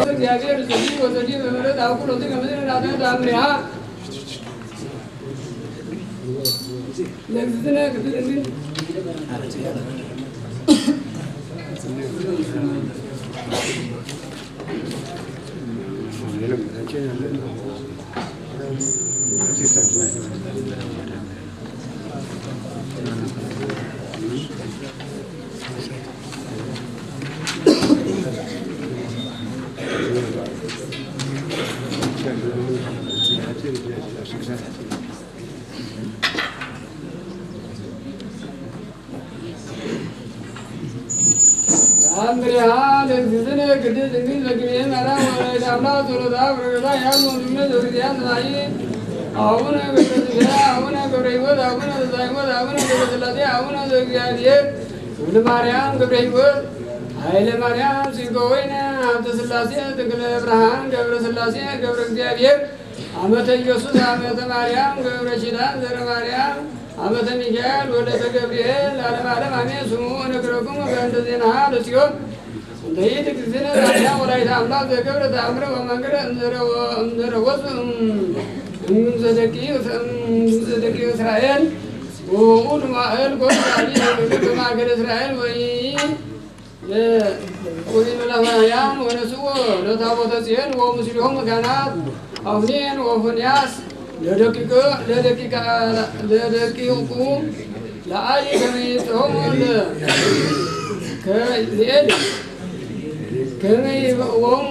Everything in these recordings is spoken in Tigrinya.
እግዚአብሔር ዘዲ ወዘዲ በምሕረት አብ ኩሉ ትከምዝን እናተ ተአምሪሃ ለእግዝእትነ ቅድስት ድንግል ተአምሪሃ ለእግዝእትነ ቅድስት ድንግል በግብኤ ማርያም ወላዲተ አምላክ ጸሎታ በረከታ ያም ወንድምነ ዘብርያን ራእይ አቡነ ገብረ ትንሳኤ፣ አቡነ ገብረ ሕይወት፣ አቡነ ተስፋ ሕይወት፣ አቡነ ገብረ ሥላሴ፣ አቡነ ዘእግዚአብሔር ወልደ ማርያም ገብረ ሕይወት፣ ኃይለ ማርያም ሲጎወይነ፣ ሀብተ ሥላሴ፣ ተክለ ብርሃን፣ ገብረ ሥላሴ፣ ገብረ እግዚአብሔር፣ አመተ ኢየሱስ፣ አመተ ማርያም፣ ገብረ ኪዳን፣ ዘረ ማርያም፣ አመተ ሚካኤል፣ ወለተ ገብርኤል፣ ለዓለመ ዓለም አሜን። ስሙ እነግረኩም በእንተ ዜናሃ ለጽዮን እንተ ይእቲ እግዚእነ ማርያም ወላዲተ አምላክ ዘገብረ ተአምረ ወመንክረ እንዘረ ወ-፣ እንዘረ ወፁ እም-፣ እምዘደቂ እም-፣ እምዘደቂ እስራኤል ወውእቱ መዋዕል ኮነ አብይ በማእከለ እስራኤል ወይ ለ-፣ ወኢመላውያን ወነስዎ ለታቦተ ጽዮን ወምስሊሆሙ ካህናት አፍኒን ወፎንያስ ለደቂቅ-፣ ለደቂቃ-፣ ለደቂቁ ለአሊ ከመ ይጽሆሙ ለ-፣ ከ-፣ ለኤሊ ከመ ይበእዎሙ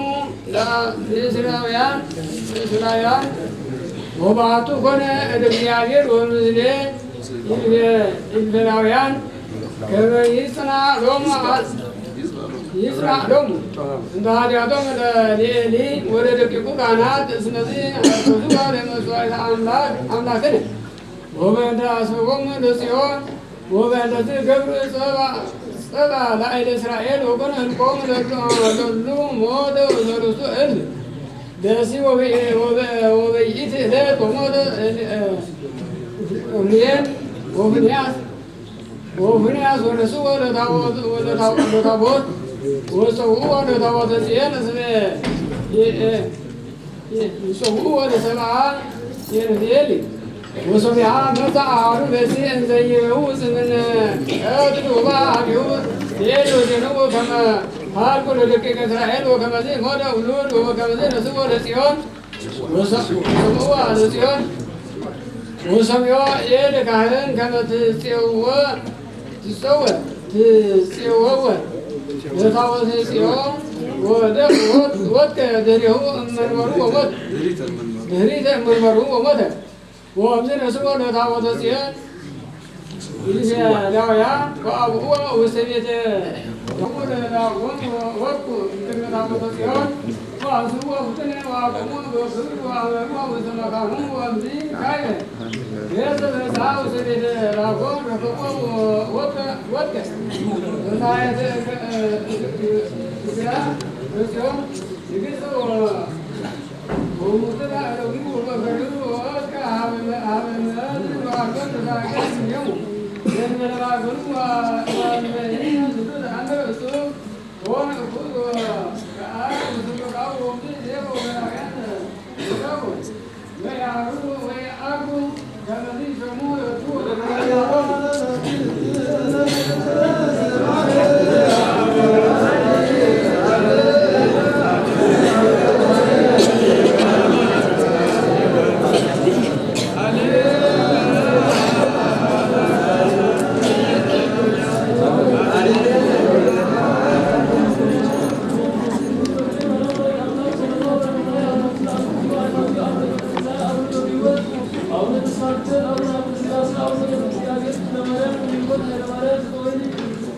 ለእስራውያን፣ ለእስራውያን ወባቱ ኮነ እደ እግዚአብሔር ወምስሌ ኢልቤ-፣ ኢልቤላውያን ከመ ይጽናዕ ሎሙ አ-፣ ይጽናዕ ሎሙ እንተ ኃጢአቶም ለኤሊ ወለደቂቁ ካህናት እስመ ዚአዘዙ ለመስዋዕተ አምላክ፣ አምላክነ ወበእንተ አስቦሙ ለጽዮን ወበእንተ ገብሩ ጸባ፣ ጸባ ላዕለ እስራኤል ወኮነ ህልቆሙ ለሉ፣ ለሉ ሞተ ወሰለስቱ እልፍ ደሲ ወበ-፣ ወበ-፣ ወበይእቲ ዕለት ወሞተ እሊ-፣ እ-፣ እልየን ወፍንያስ ወፍንያስ ወነስዎ ለታቦት፣ ወለታቦ-፣ ለታቦት ወጸውዕዎ ለታቦተ ጽዮን እስመ የ-፣ የ-፣ ይጸውዕዎ ለሰብአ የንፍኤል። ወሶቢያ መጻ አሐዱ ብእሲ እንዘ ይህውፅ ምን ቀትል ወበአ ሀቤሁ ይቤሎ ዜንዎ ከመ ሀልቁ ለደቂቀ እስራኤል ወከመዚ ሞተ ውሉድ ወከመዚ ነስዎ ለጽዮን ወሰ-፣ ወሰምዋ ለጽዮን ወሰምዮ ኤል ካህን ከመ ትጼውወ ትጸወ ትጼወወ ለታቦተ ጽዮን ወደ ወድ-፣ ወድቀ ድህሬሁ እመንበሩ ወሞት ድህሪተ እመንበሩ ወሞተ። ወእምዝ ነስኦ ለታቦተ ጽዮን ኢልያውያ ወአብኡ ውስተ ቤተ ተቁር ላጎን ወወድቁ እምቅድመ ታቦተ ጽዮን ወአንስኡ ወፍጥነ ወአቆሙ በክብር ወአመሩ ውስተ መካኑ ወእምዝ ካይበ ቤተ በጽሐ ውስተ ቤተ ላጎን ረከቦ ወወድቀ ወድቀ በማየተ እግራ በጽዮን ንግሥት ወ-፣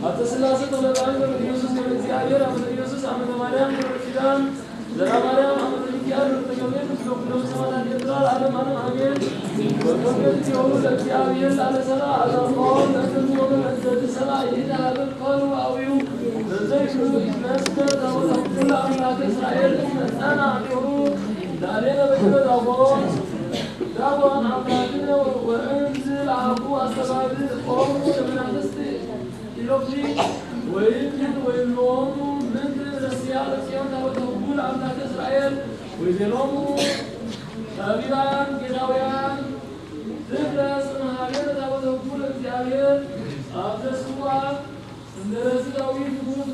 ኣተ ስላሴ ተለቃሚ ገብረ ኢየሱስ ገብረ እግዚኣብሔር ኣመተ ኢየሱስ ኣመተ ማርያም ገብረ ኪዳን ዘራ ማርያም ኣመተ ሚካኤል ገብረ ገብርኤል ምስለ ኩሎም ሰማዕታት ኤርትራ ለዓለም ዓለም ኣሜን። ወቶም ገዝእትዮም ለእግዚኣብሔር ለዓለ ሰላ ኣዛርሖም ለእንተ ዝወገን እንተ ዝሰላ ይእቲ ሃገር ከኑ ኣውዩ እንዘይብሉ ይትመስገን ታቦተ ኩሉ ኣምላከ እስራኤል መጻና ኣቢሩ ዳንኤል በጅበ ዳጎን ዳጎን ኣምላክነ ወእንዝ ለዓቡ ኣስተባብር ኦሙ ለመናፍስት ኢሎፍሊ ወይብሉ ወይብሎሙ ምንት ረስያ ለጽዮን ታቦተ ኩሉ ኣምላከ እስራኤል ወይቤሎሙ ጠቢባን ጌታውያን ዝክረ ጽንሃቤ ታቦተ ኩሉ እግዚአብሔር ኣብ ዘስዋ እንደ ረዚ ዳዊት ንጉሥ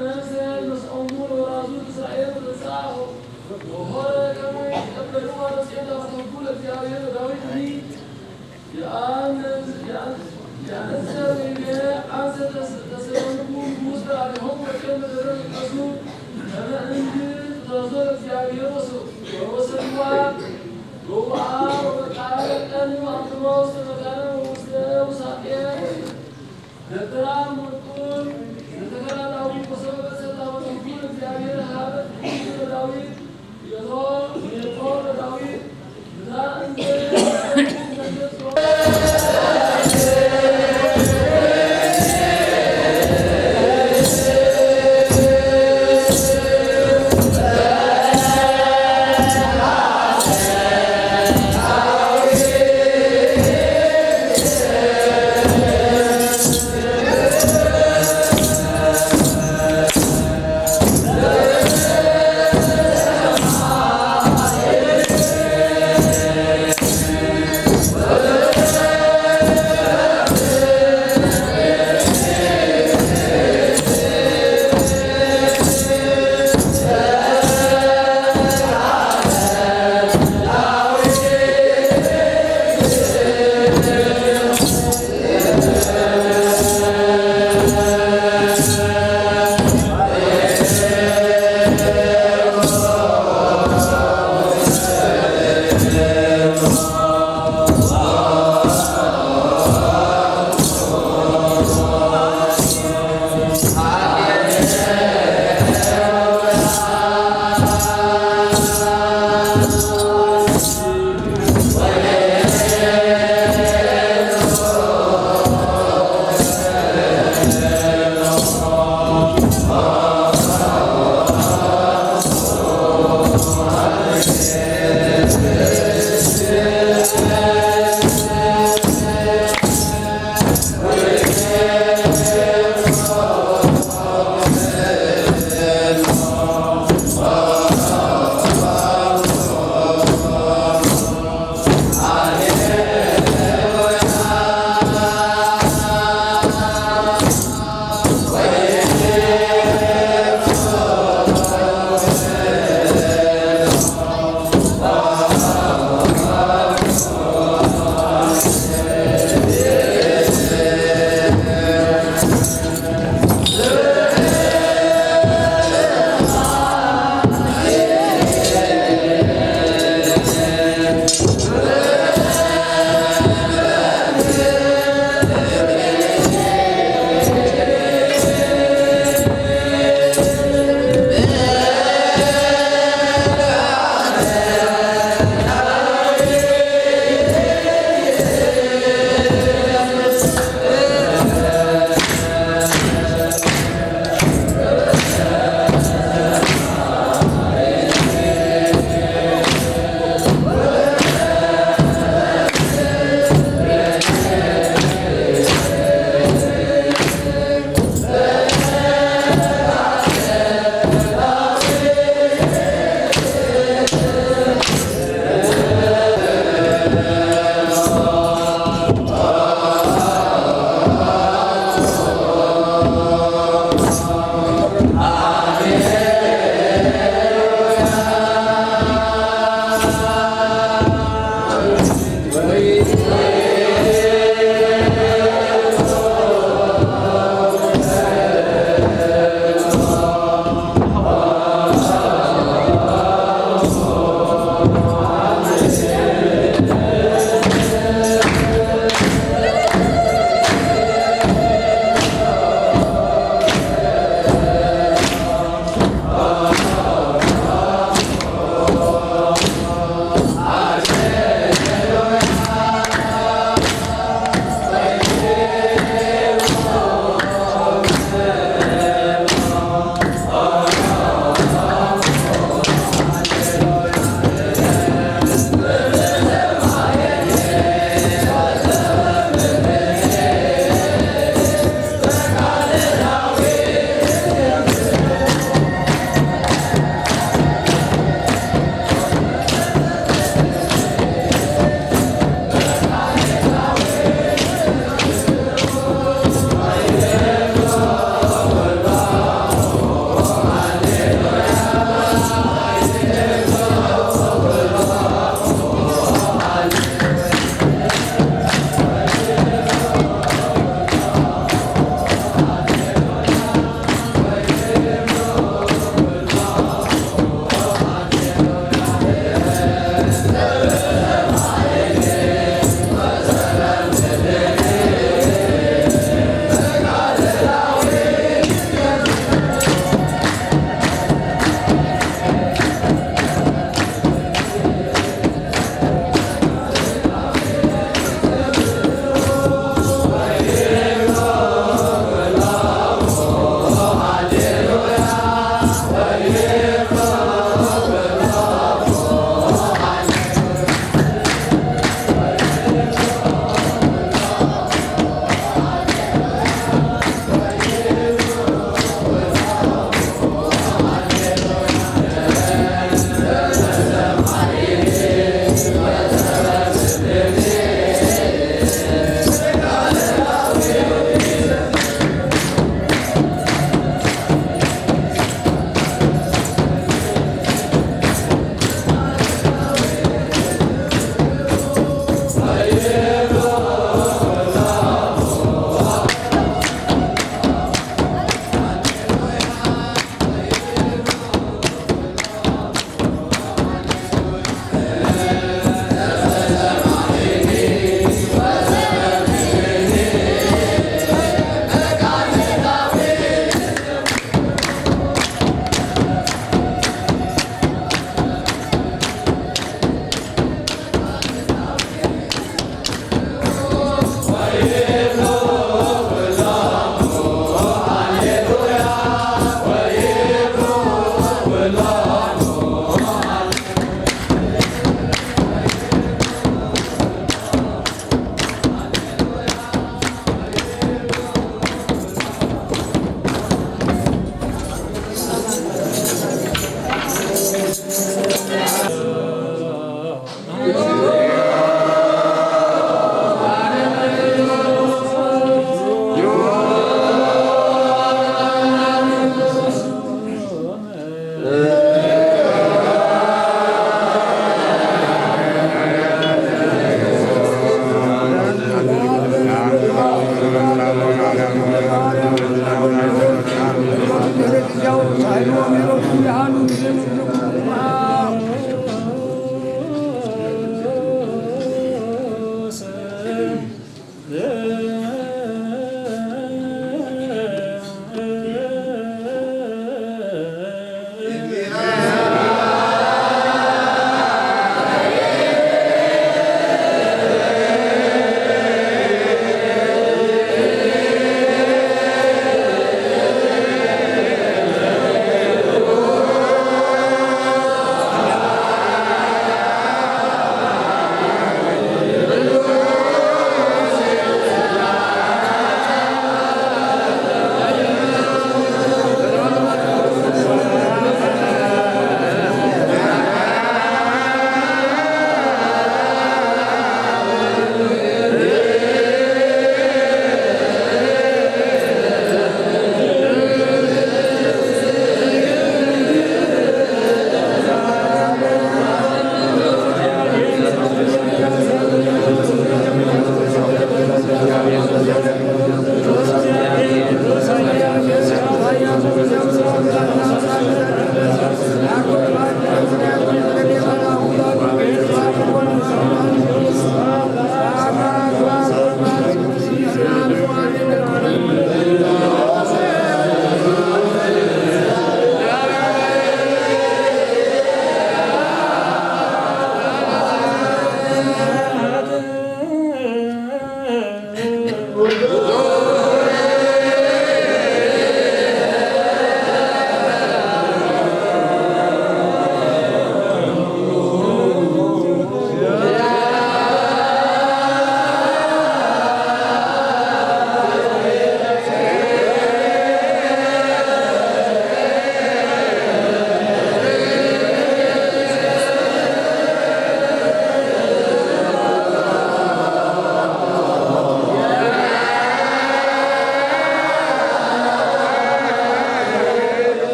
ነፍሰ መስኦሙ ለወራዙ እስራኤል ወተንሳ ወሆረ ከመ ይቀበልዋ ለጽዮን ታቦተ ኩሉ እግዚአብሔር ዳዊት ኒ የአንዘ ወይቤ አንሰ ተሰሎንኩ ንጉሥ ተራዲሆም ወጤን በደረ ይቀሱ ከመ እንድ ትእዛዞ ለእግዚአብሔር ወሰድዋ ገውአ ወበቃለ ቀን አንትሞ ውስተ መካነ ውስተ ውሳጤ ደብተራ ምርጡል ዘተከላ ዳዊት ወሰበ በሰላ ወተንኩል እግዚአብሔር ሀበት ዳዊት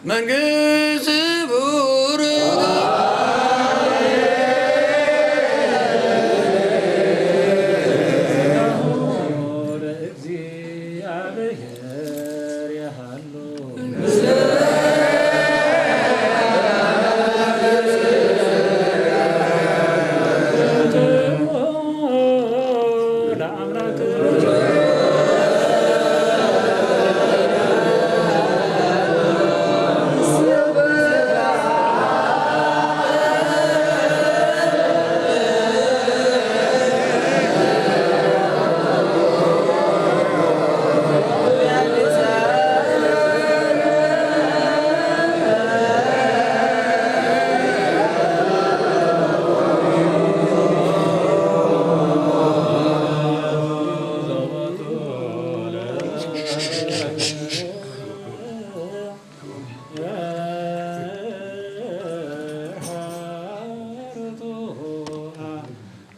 መንግስት ክቡር ለእግዚአብሔር ያሃሉ።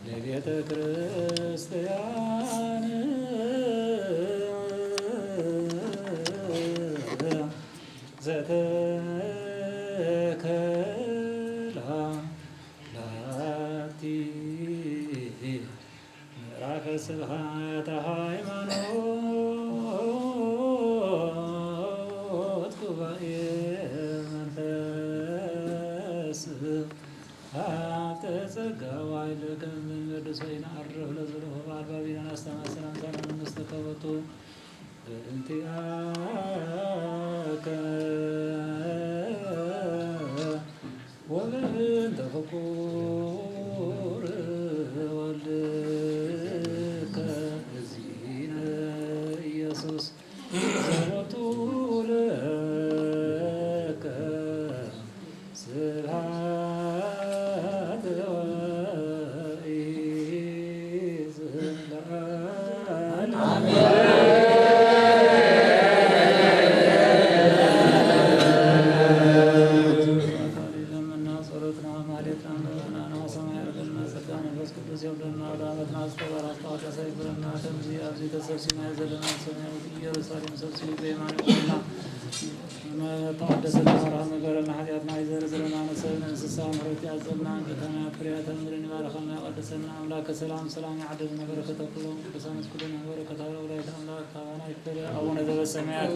ለቤተ ክርስቲያን ዘተከላ ላቲ ምዕራፈ ስብሐተ ሃይማኖት ጉባኤ መንፈስ ሃብተ ጸጋ ዋይለ ከም መንገድ ሰይና አረፍ ለዘለፈ በአርባቢና አስተማሰናን ሰላም መንግስት ከወጡ በእንቲአከ ወበእንተ ፍቁር ወልድከ እግዚእነ ኢየሱስ ዘወቱ ለከ ስብሐት ወኢዝላል። አሜን። ለመና ጸሎትና ማሌትና ለመና ሰማይ አርገልና ጸጋ መንፈስ ቅዱስ የውደና ለአመትና ዝተባራስታ ተሰይፍረና ከምዚ ኣብዚ ተሰብሲና ዘለና ሰማያዊት ኢየሩሳሌም ሰብሲ በየማነ ቆምና ተቀደሰት ተባረኸ ነገረና ኃጢአትና ይዘርዝረና ንሰብነ እንስሳ ምሕረት ያጸልና ጌታና ፍሬያተ ምድርን ይባርኸና ያቀድሰና አምላከ ሰላም ሰላም ያዕድልና በረከተ ኩሎም ቅዱሳን እስኩልን በረከት ሀበ ወላዲተ አምላክ ካባና ይክፈል አቡነ ዘበሰማያት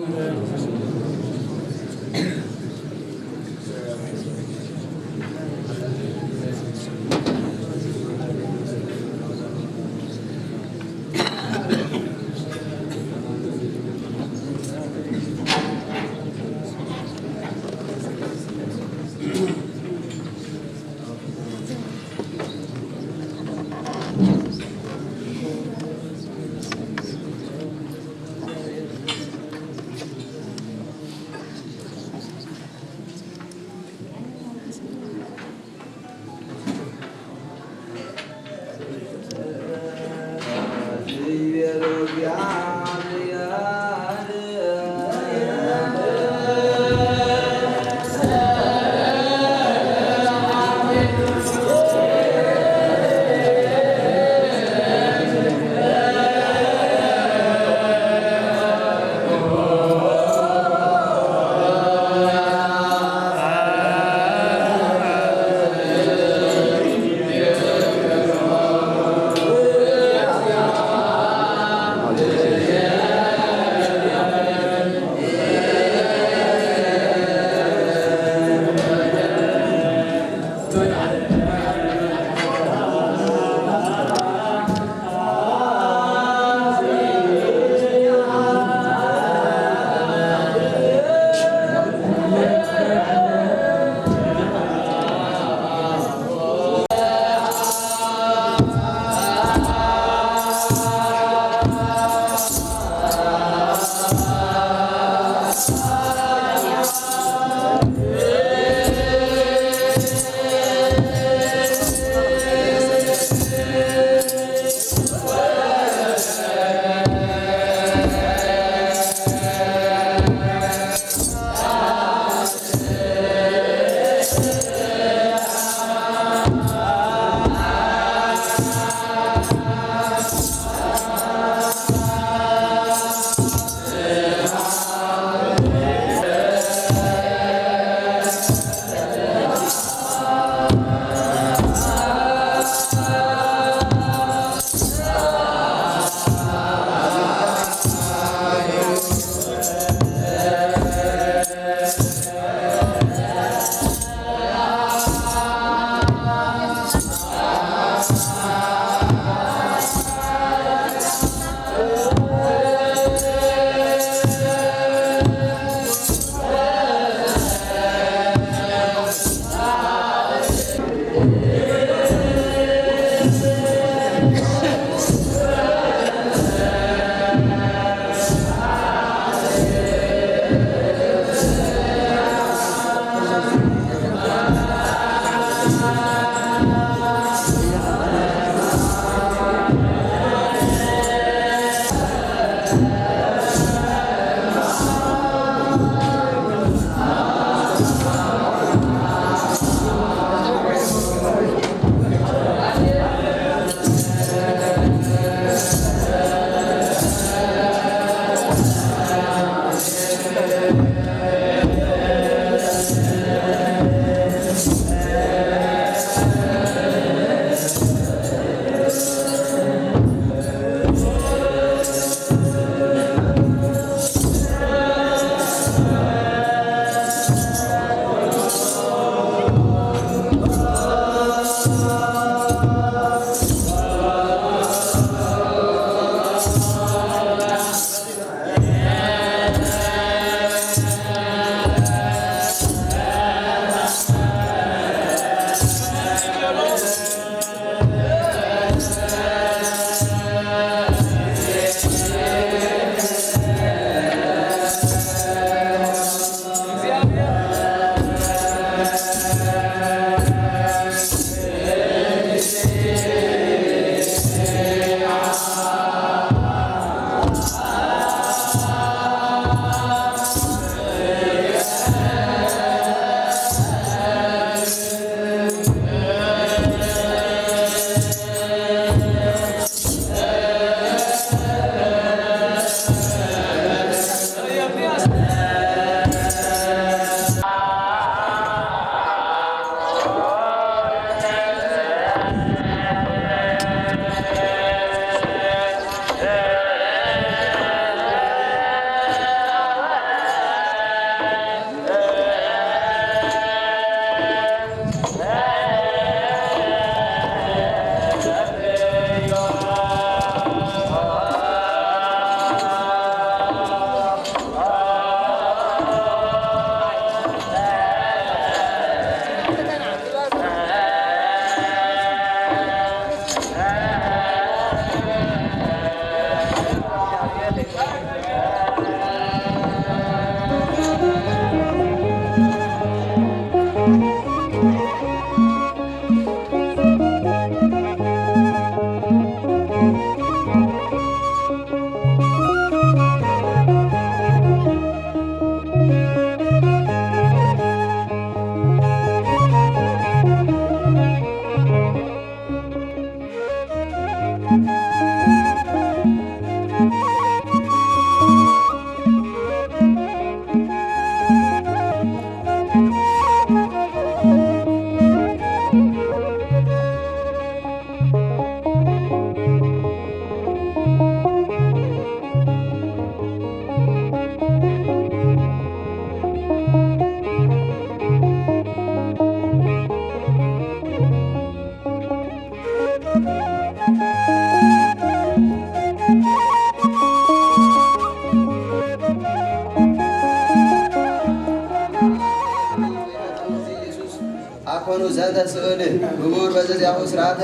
ኣኮኑ ዘንተ ስእል ግቡር በዘዚያሁ ስርዓተ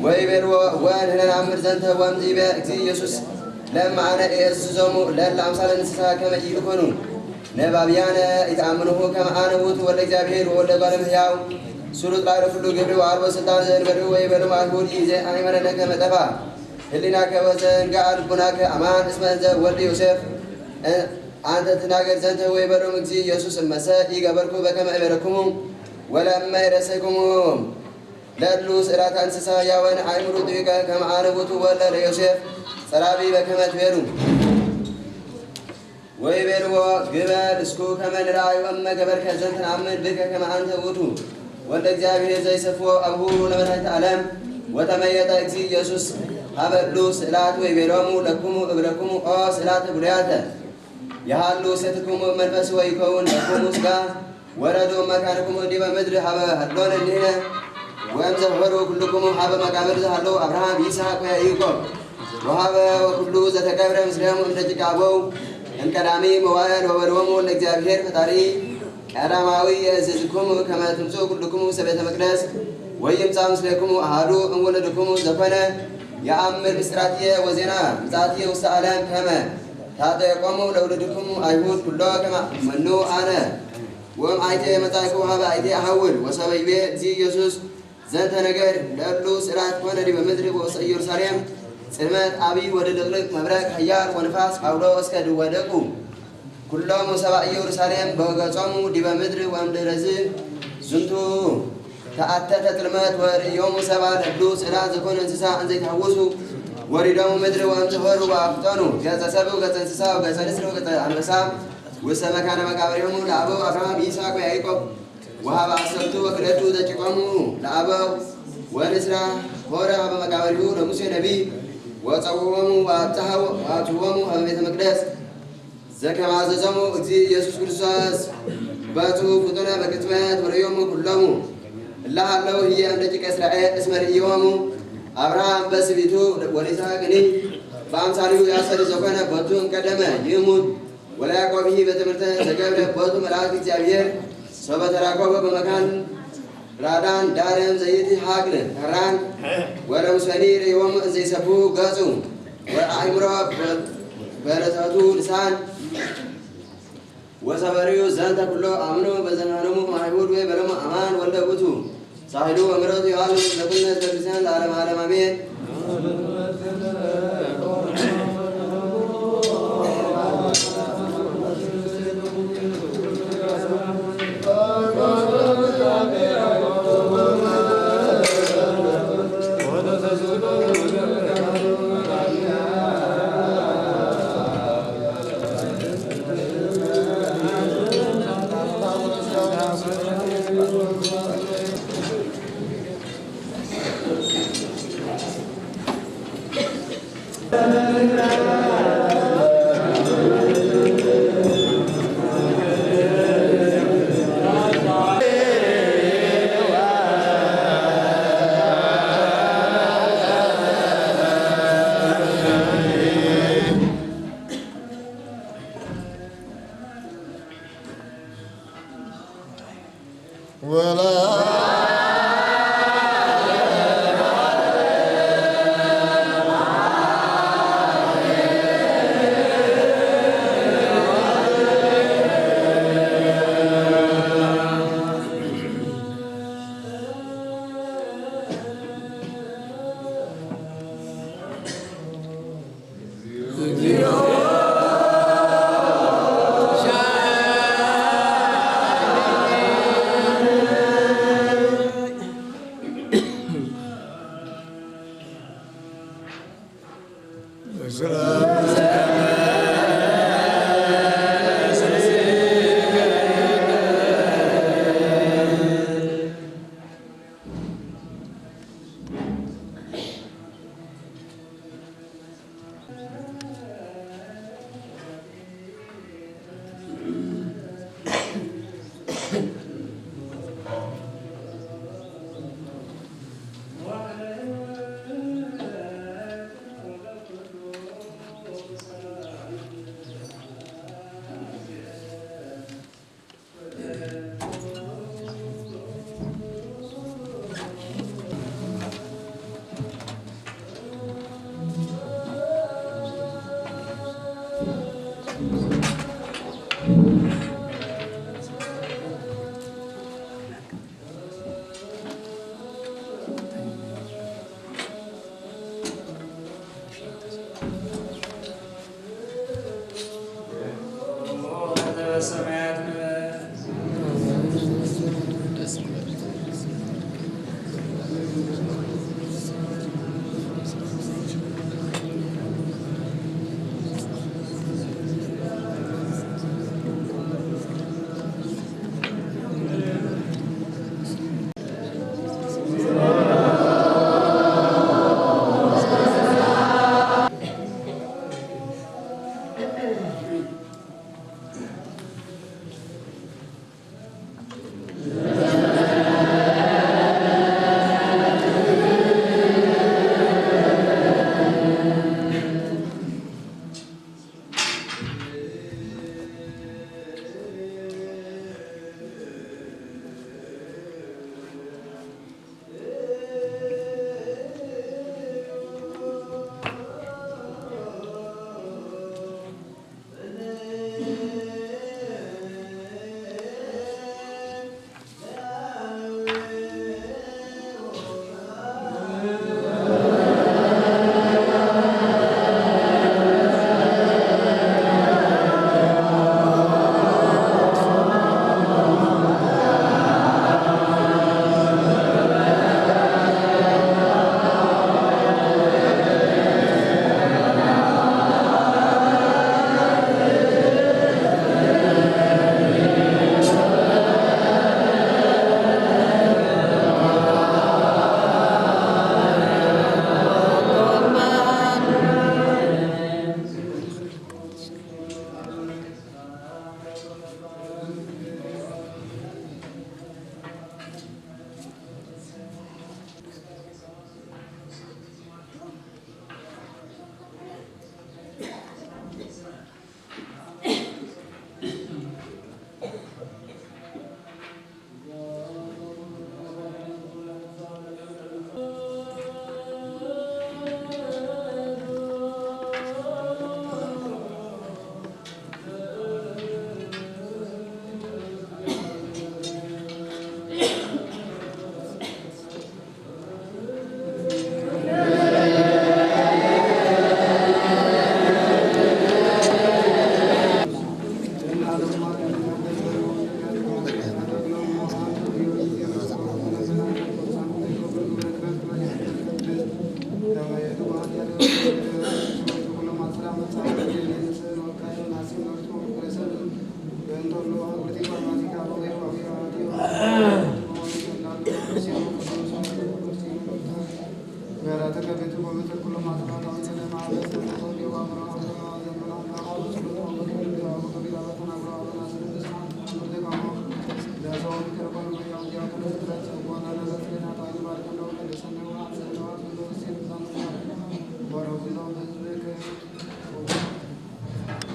ወይ ቤልዎ ወን ህነን ኣምር ዘንተ ወምዚ በ እግዚእ ኢየሱስ ለማነ ኤዝዞሙ ለለ ኣምሳለ ንስሳ ከመ ኢይኮኑ ነባብያነ ይተኣምንሁ ከመ ኣነ ውእቱ ወልደ እግዚኣብሔር ወወልደ እጓለ እምሕያው ስሉጥ ላዕለ ኩሉ ግብሪ ወአልቦ ስልጣን ዘእንበድሁ ወይቤሎሙ አይሁድ ኢዘ አእመረነ ከመ ጠፋ ህሊናከ ወዘንግአ ልቡናከ አማን እስመ እንዘ ወልድ ዮሴፍ እ-፣ አንተ ትናገር ዘንተ ወይቤሎሙ እግዚእ ኢየሱስ እመሰ ኢገበርኩ በከመ እቤለኩሙ ወለእመ ይረሰይኩሙ ለእሉ ስእላተ እንስሳ ሕያዋን አእምሩ ጥዩቀ ከመ አነ ውእቱ ወለ ለዮሴፍ ጸራቢ በከመ ትቤሉ። ወይቤልዎ ግበር እስኩ ከመ ንርአዩ እመ ገበርከ ዘንተ ነአምን ብከ ከመ አንተ ውእቱ ወልደ እግዚአብሔር ዘይሰፍዎ አብሁ ለመድኃኒተ ዓለም። ወተመየጠ እግዚእ ኢየሱስ ሀበ እሉ ስእላት ወይቤሎሙ ለኩሙ እብለኩሙ ኦ ስእላተ ብሉያተ የሃሉ ሴትክሙ መንፈስ ወይከውን ለኩሙ ሥጋ ወረዱ መካንክሙ ዲበ ምድር ሀበ ሀሎነ እኒህነ ወእምዘ ሆሩ ኩልክሙ ሀበ መቃብር ዘሃለዉ አብርሃም ይስሐቅ ወያዕቆብ ወሀበ ወኩሉ ዘተቀብረ ምስሌሙ እምደቂቀ አበው እምቀዳሚ መዋዕል ወበድወሙ ለእግዚአብሔር ፈጣሪ ቀዳማዊ የእዝዝክሙ ከመ ትምጽኡ ኩልክሙ ውስተ ቤተ መቅደስ ወይምጻእ ምስሌክሙ አሐዱ እምውሉድክሙ ዘኮነ የአምር ምስጢራትየ ወዜና ምጽአትየ ውስተ ዓለም ከመ ታጠየቆሙ ለውሉድክሙ አይሁድ ኩሎ ከመ መኑ አነ ወእም አይቴ መጻእኩ ሀበ አይቴ አሐውል ወሰበ ይቤ እግዚእ ኢየሱስ ዘንተ ነገር ለእሉ ስራት ኮነ ዲበ ምድር ወውስተ ኢየሩሳሌም ጽልመት አብይ ወድልቅልቅ መብረቅ ኃያል ወንፋስ አውሎ እስከ ድወደቁ ኩሎም ሰባ ኢየሩሳሌም በገጾሙ ዲበ ምድር ወእምድረዝ ዝንቱ ተአተተ ጽልመት ወርእዮሙ ሰባ ለእሉ ስራት ዘኮነ እንስሳ እንዘይተሐውሱ ወሪዶሙ ምድር ወእምዝሆሩ ወአፍጠኑ ገጸ ሰብ ገጸ እንስሳ ገጸ ንስር ገጸ አንበሳ ውስተ መካነ መቃብሬሆሙ ለአበው አብርሃም ይስሐቅ ወያዕቆብ ወሀበ ዐሰርቱ ወክልኤቱ ደቂቆሙ ለአበው ወንስራ ሆረ ሀበ መቃብሪሁ ለሙሴ ነቢይ ወጸውዖሙ ወአብጽሐ ወአትዎሙ ሀበ ቤተ መቅደስ ዘከመ አዘዞሙ እግዚእ ኢየሱስ ክርስቶስ። በጽሑ ፍጡነ በቅጽበት ወርእዮሙ ኩሎሙ እለ ሀለው ህዬ እምደቂቀ እስራኤል እስመ ርእዮሙ አብርሃም በስቢቱ ወይስሐቅኒ በአምሳሊሁ ያሰሪ ዘኮነ ቦቱ እምቀደመ ይእሙን ወለያዕቆብሂ በትምህርተ ዘገብረ ቦቱ መልአክ እግዚአብሔር ሶበ ተራኮበ በመካን ራዳን ዳርም ዘይት ሀቅል ራን ወለሙሰኒ ርእዮሙ እንዘይሰብሑ ገጹ ወአእምሮ በረሰቱ ልሳን ወሰበሪዩ ዘንተ ኩሎ አምኖ በዘናኖሙ አይሁድ ወይ በለሙ አማን ወልደ ውእቱ ሳህሉ ወምሕረቱ የዋሉ ለኩልነ ህዝበ ክርስቲያን ለዓለመ ዓለም አሜን።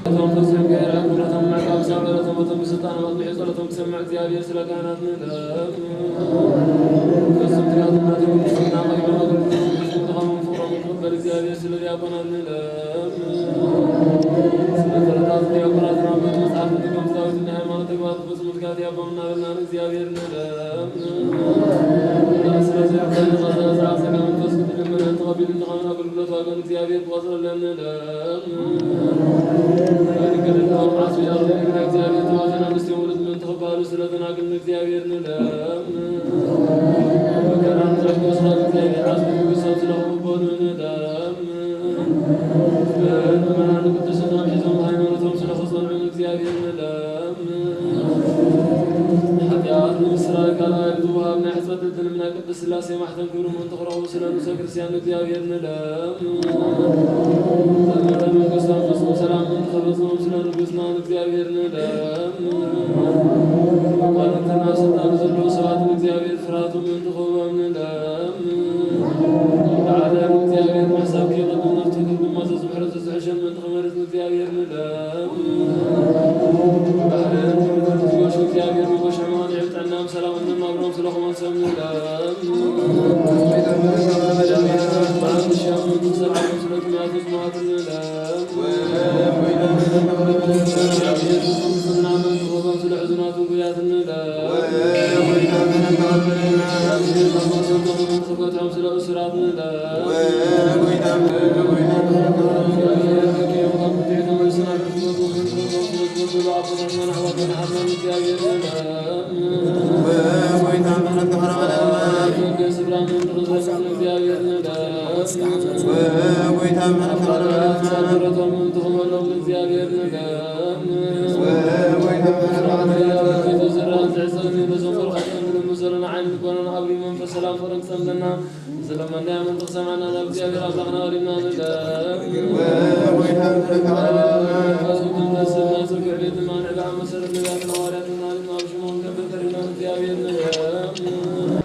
እቶም ፍጹም ገይረ፣ ኩነቶም ምዕቃብ ሳብ በረቶም፣ እቶም ብስልጣን ኣጽኒሑ ጸሎቶም ክሰምዕ እግዚኣብሔር ስለ ካህናት ንለምን። ፍጹም ትጋትን ናቶም ቅድስና ቀዲሞም ኣገልግሎቶም ቅዱስ ምዃኖም ፍቕሮም ክቕበል እግዚኣብሔር ስለ ዲያቆናት ንለምን። ስለ ጸሎታት ዲያቆናት ናብ ቤት መጽሓፍ ንትርጉም ዳዊት ናይ ሃይማኖት ተግባር ክፍጽሙ ትጋት ያቦም እናበልና ንእግዚኣብሔር ንለምን። ስለ ዘይኮነ ጸጋ ጸጋ መንፈስ ቅዱስ ልመናን ተቐቢሉ እንተኾነ ኣገልግሎት ዋጋን እግዚኣብሔር ክቆጽረለን ንለምን። ናይ ድንግልና መዓስ ብጃ ናይ እግዚኣብሔር ተዋዘን ኣንስትዮ ውሉድ ምእንቲ ክበሃሉ ስለ ደናግል ንእግዚኣብሔር ንለምን። መከራን ዘርግስኻን እግዚኣብሔር ዓስቢ ንጉሶም ስለኽቕበሉ ንለምን። ምእመናን ቅድስና ሒዞም ሃይማኖቶም ስለ ዝጸንዑ ንእግዚኣብሔር ንለምን። ንሓጢኣት ንምስራይ ካልኣይ ብዝወሃብ ናይ ሕጽበት ዕድል ናይ ቅድስት ሥላሴ ማሕተም ክብሪ ምእንቲ ክረኽቡ ስለ ንጉሰ ክርስቲያን ንእግዚኣብሔር ንለምን። ዘመተ መንግስቶም ፍጹም ሰላም ምእንቲ ክፈጽሞም ስለ ንጉስና ንእግዚኣብሔር ንለምን። መኳንንትን ኣብ ስልጣን ዘለዉ ሰባት ንእግዚኣብሔር ፍርሃቱ ምእንቲ ክህቦም ንለምን። ንዓለም እግዚኣብሔር ምሕሳብ ከይቐድም ነፍሱ ድማ ዘዝምሕረት ዘዝሕሸን ምእንቲ ክመርጽ ንእግዚኣብሔር ንለምን። ባሕርን ምድርን ዝገሹ እግዚኣብሔር ብጎሽ ሕማን የብጠና ብሰላም እንናብሮም ስለኹም ሰብ ንለምን። ብዓል ሻም ንጉስ ዘልዓለም ስለ ኩናቱ ዝመዋት ንለምን። ስለ ሕዙናት ንጉያት ንለምን። ስለ እሱራት ንለምን። ሰላም ፍቅርን ክጸምደና ዝለመናዮ ምእንቲ ክሰምዓና ናብ እግዚኣብሔር ኣምላኽና ቀሪብና ንለምን። መንፈስ ቅዱስ ነስብ ናይ ጽግዕ ቤት ድማ ንዕዳ መሰረት ነቢያትን ሃዋርያትን ናብ ሽሞም ከብል ቀሪብና እግዚኣብሔር ንለምን።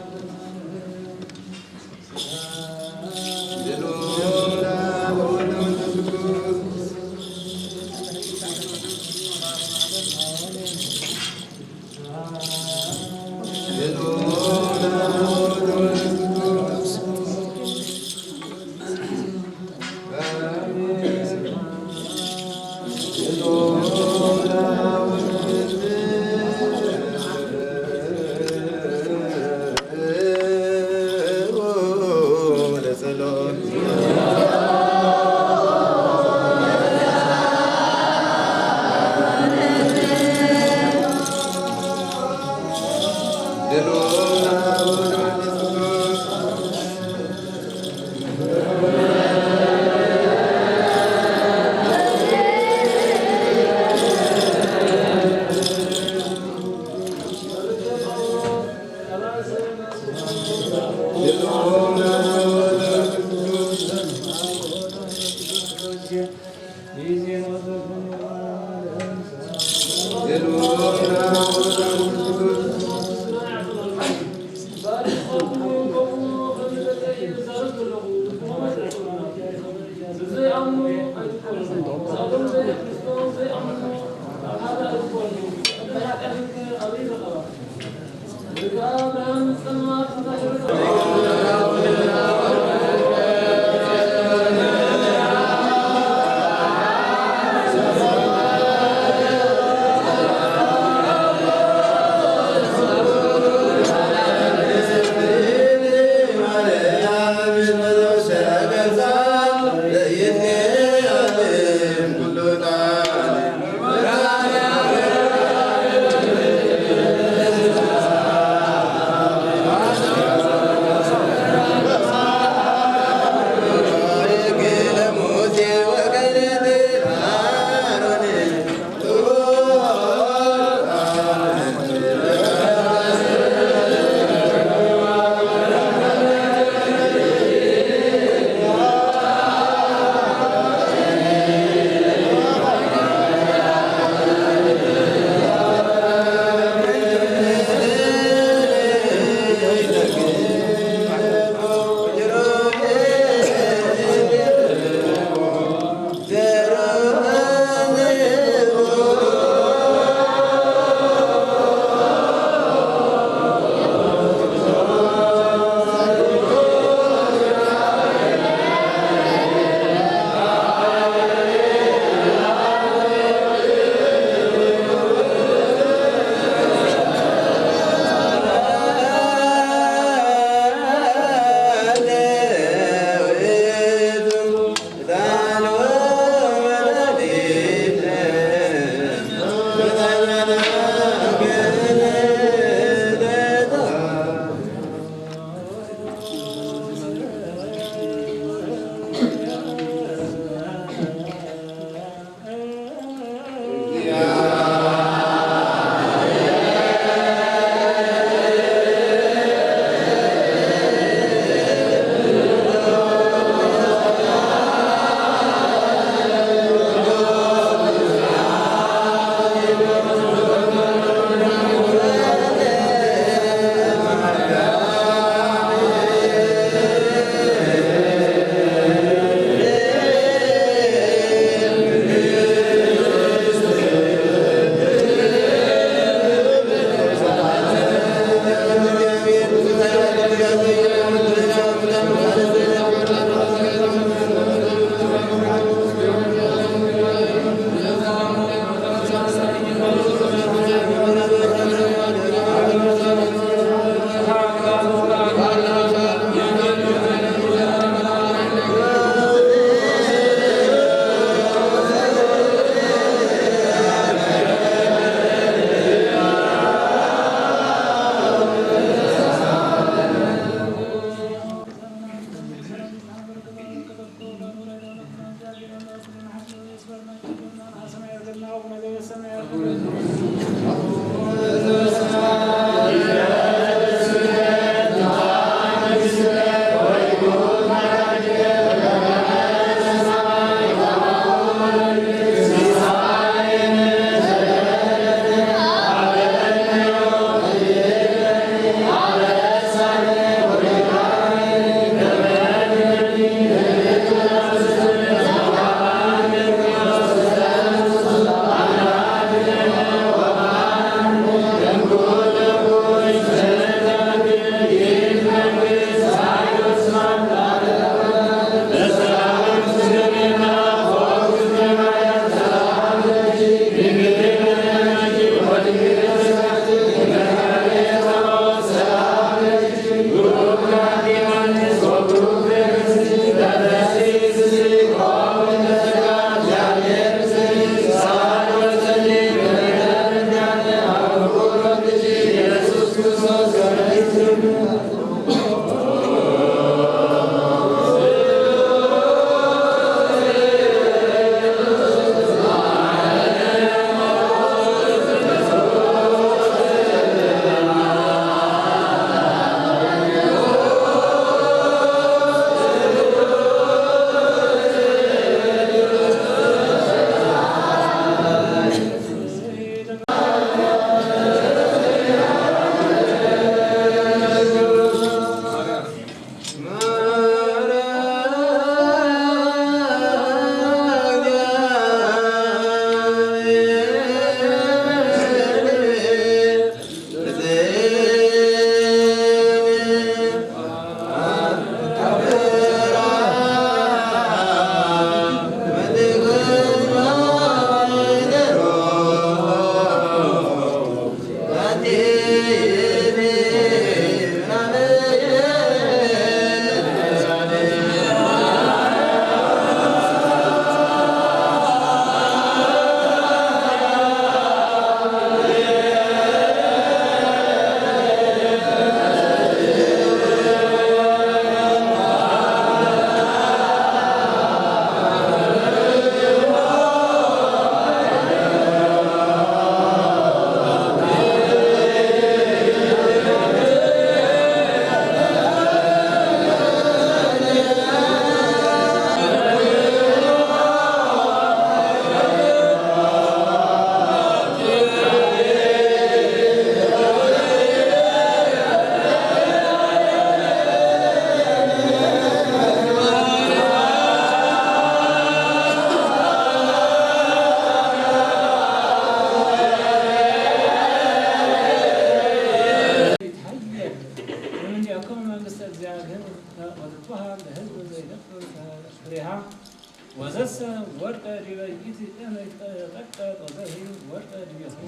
ወዘሰ ወድቀ ዲበ ይእቲ እመ ይትቀጥቀጥ ወዘሂ ወድቀ ዲቤሁ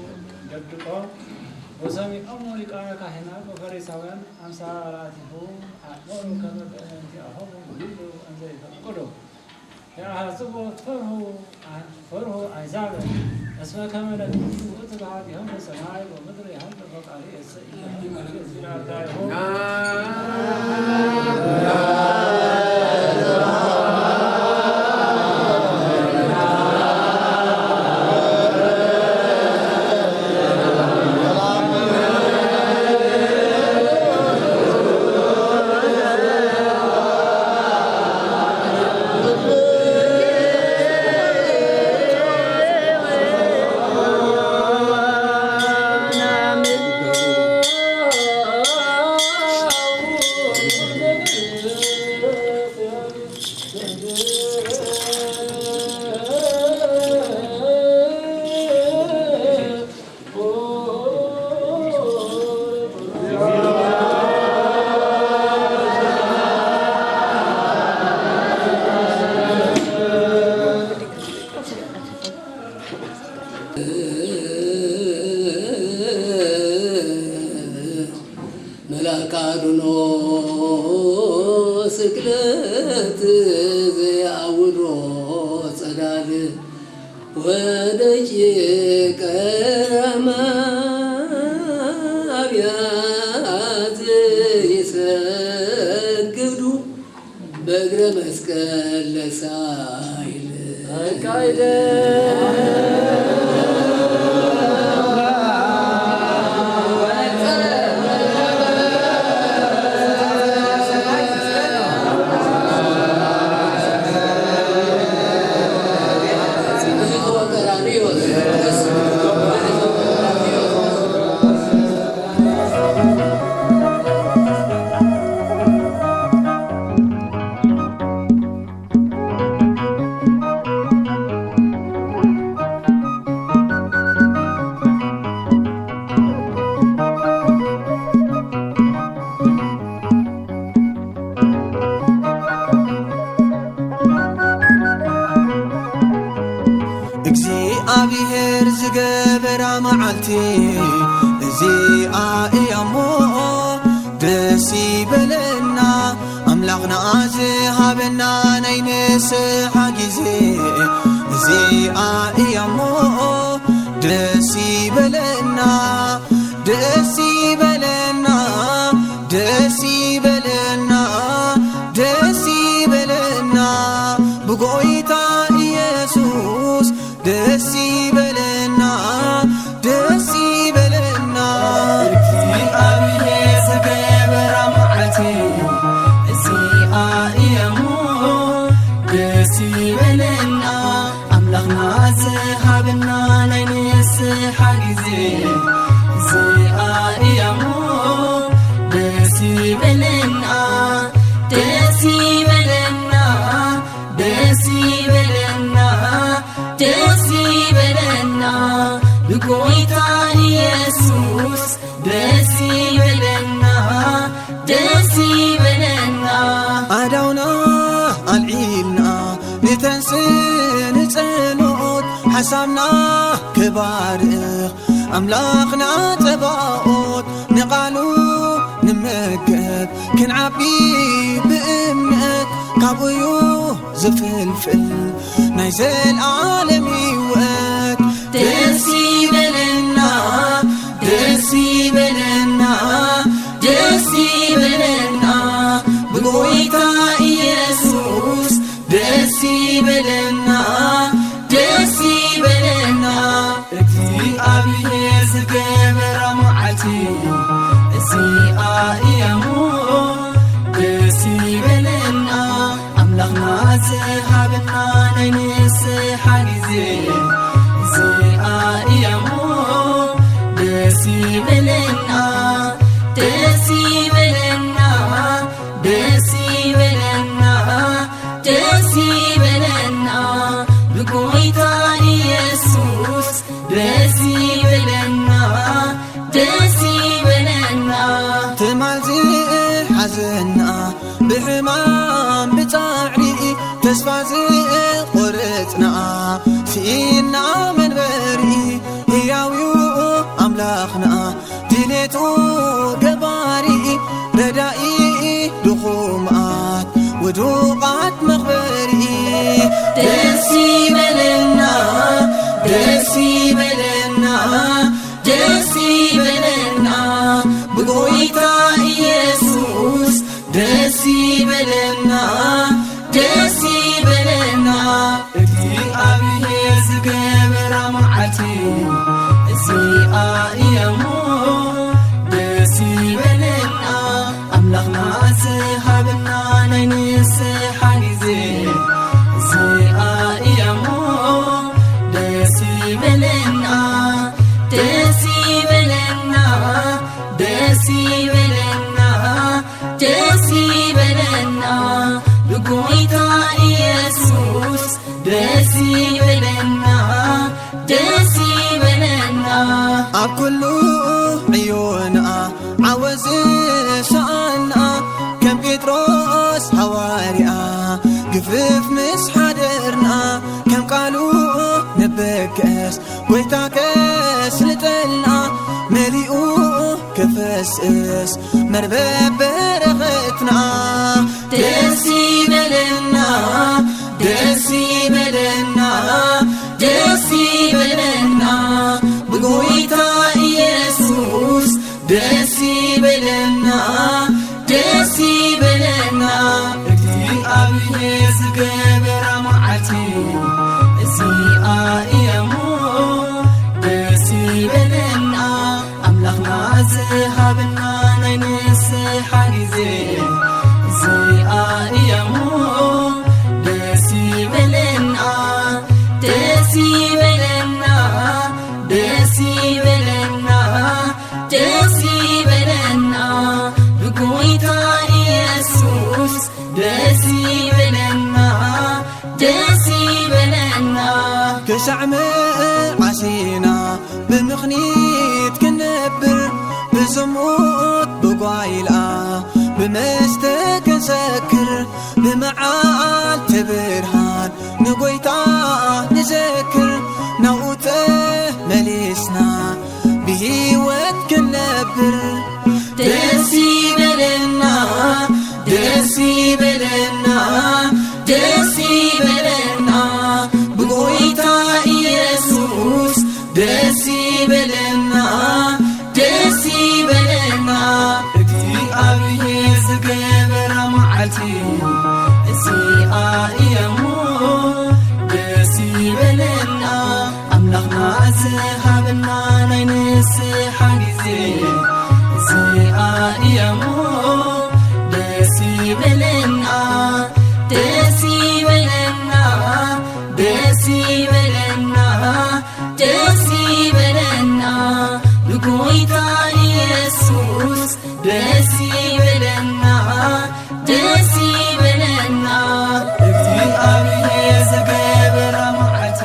ይደብድቆ። ወሰሚዖሙ ሊቃነ ካህናት ወፈሪሳውያን አምሳላቲሁ አእመሩ ከመ በእንቲአሆሙ ይብሉ እንዘ ይፈቅዱ። የአሐጽቦ ፈርሁ ፈርሁ አሕዛብ እስመ ከመ ነግሩ ውእቱ በሀቤሆሙ ሰማይ ወምድር ይሃሉ ፈቃሪ እሰ ኢይሃሉ እግዚእነ አርዳኢሁ። መልአከ አድኖ ስቅለት ዘየአውዶ ጸዳል ወደቂቀ ማርያም ዘይሰግዱ በእግረ መስቀል ለሳይል አካይደ። እግዚኣብሔር ዝገበራ መዓልቲ እዚኣ እያ እሞ ደስ ይበለና። ኣምላኽና ዝሃበና ናይ ንስሓ ግዜ እዚኣ እያ እሞ ደስ ይበለና፣ ደስ ይበለና፣ ደስ ይበለና፣ ደስ ይበለና። ብጎይታ ኢየሱስ ደስ ይበለና፣ ደስ ይበለና። እግዚኣብሔር ዝገበራ መዓልቲ እዚኣ እያ እሞ ደስ ይበለና። ኣምላኽና ዝሃበና ናይ ንስሓ ግዜ እዚኣ እያ እሞ ደስ ይበለና፣ ደስ ይበለና፣ ደስ ይበለና፣ ደስ ይበለና። ብጎይታ ኢየሱስ ደስ ይበለና፣ ደስ ይበለና። ኣእዳውና ኣልዒልና ንተንስእ ንጸልኦት፣ ሓሳብና ክባርኽ ኣምላኽና ጸባኦት፣ ንቓሉ ንመገብ ክንዓቢ ብእምነት፣ ካብኡ'ዩ ዝፍልፍል ናይ ዘልኣለም ህይወት። ደስ ይበለና፣ ደስ ይበለና፣ ደስ ይበለና። ብጎይታ ኢየሱስ ደስ ይበለና፣ ደስ ይበለና። እግዚኣብሔር ዝገበራ መዓልቲ እዚኣ እያ እሞ ደስ ይበለና። ኣምላኽና ዝሃበና ናይ ንስሓ ግዜ እዚኣ እያ እሞ ደስ ይበለና፣ ደስ ይበለና፣ ደስ ይበለና፣ ደስ ይበለና። ብጎይታ ኢየሱስ ደስ ይበለና፣ ደስ ይበለና። ትማል ዝሓዘና ብሕማም ብጻዕሪ ተስ ተስፋ ዝቖረጽና፣ ስኢና መንበሪ፣ ህያው እዩ ኣምላኽና፣ ድሌቱ ገባሪ፣ ረዳኢ ድኹማት፣ ውዱቓት መኽበሪ። ደስ ይበለና፣ ደስ ይበለና፣ ደስ ይበለና፣ ብጎይታ ኢየሱስ ደስ ይበለና፣ ደስ ይበለና። እግዚኣብሔር ዝገበራ መዓልቲ እዚኣ እያ እሞ ደስ ይበለና። ኣምላኽና ዝሃበና ናይ ንስሓ ግዜ እዚኣ እያ እሞ ደስ ይበለና፣ ደስ ይበለና፣ ደስ ይበለና፣ ደስ ይበለና። ብጎይታ ኢየሱስ ደስ ይበለና፣ ደስ ይበለና። ኣብ ኩሉ ዕዮና ዓወት ዝሰኣና፣ ከም ጴጥሮስ ሃዋርያ ግፍፍ ምስ ሓደርና፣ ከም ቃሉ ንበገስ ጎይታ ከስልጠልና፣ መሊኡ ክፈስስ መርበብ በረኸትና። ደስ ይበለና፣ ደስ ይበለና፣ ደስ ይበለና፣ ብጎይታ ኢየሱስ ደስ ይበለና፣ ደስ ይበለና። እግዚኣብሔር ዝገበራ መዓልቲ እዚኣ እያ እሞ ደስ ይበለና። ኣምላኽና ዝሃበና ናይ ንስሓ ግዜ እዚኣ እያ እሞ ደስ ይበለና፣ ደስ ይበለና፣ ደስ ይበለና፣ ደስ ይበለና። ብጎይታ ኢየሱስ ደስ ይበለና፣ ደስ ይበለና። ክሳዕ መዓሲና ብምኽኒት ክንነብር፣ ብዝሙት ብጓይላ ብመስተ ክንሰክር፣ ብመዓልቲ ብርሃን ንጎይታ ንዘክር፣ ናብኡ ተመሊስና ብህይወት ክንነብር። ደስ ይበለና፣ ደስ ይበለና፣ ደስ ይበለና፣ ብጎይታ ኢየሱስ ደስ ይበለና፣ ደስ ይበለና። እግዚኣብሔር ዝገበራ መዓልቲ እዚኣ እያ እሞ ደስ ይበለና። ኣምላኽና ዝሃበና ናይ ንስሓ ግዜ እዚኣ እያ እሞ ደስ ይበለና፣ ደስ ይበለና፣ ደስ ይበለና፣ ደስ ይበለና። ንጎይታ ኢየሱስ ደስ ይበለና፣ ደስ ይበለና። እግዚኣብሔር ዝገበራ መዓልቲ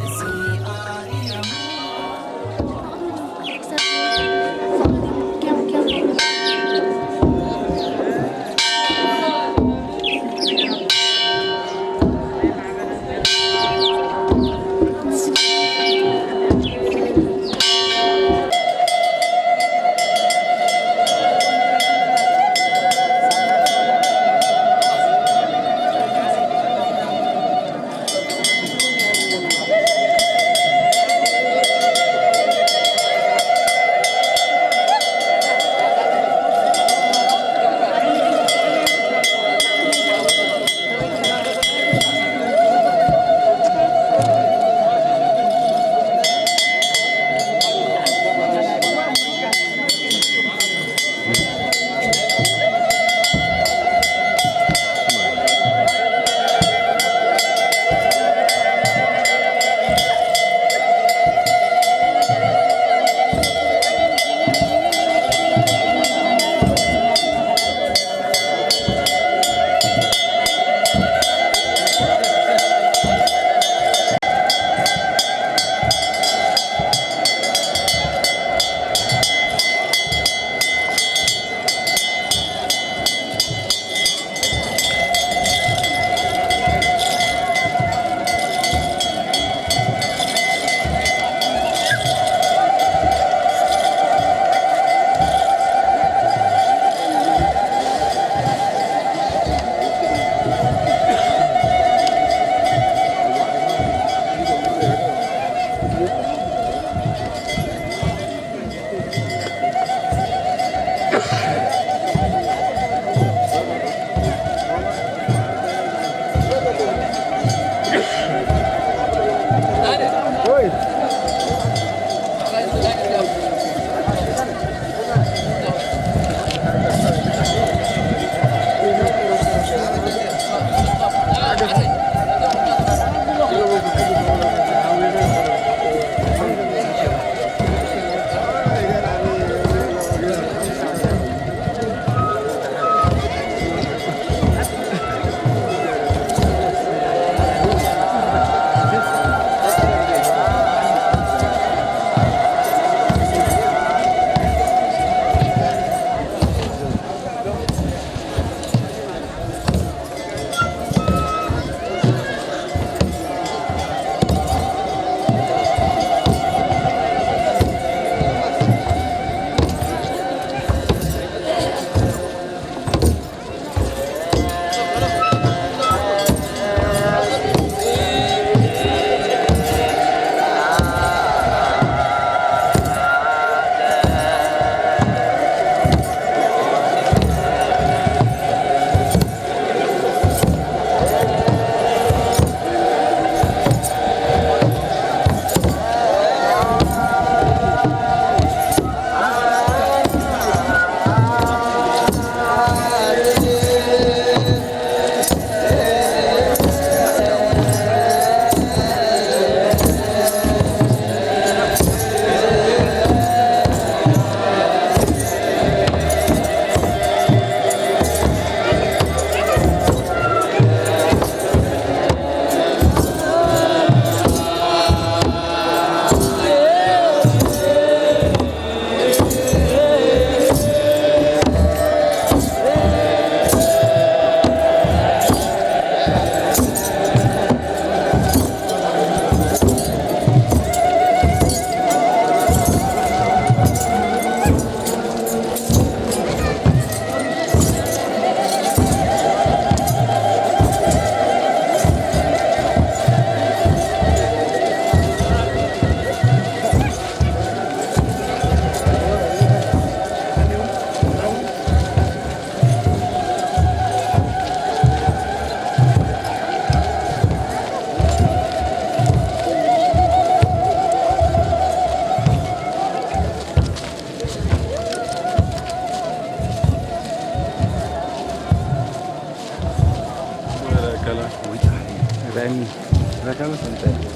እዚኣ እያ። Beni, bırakalım seni, beni.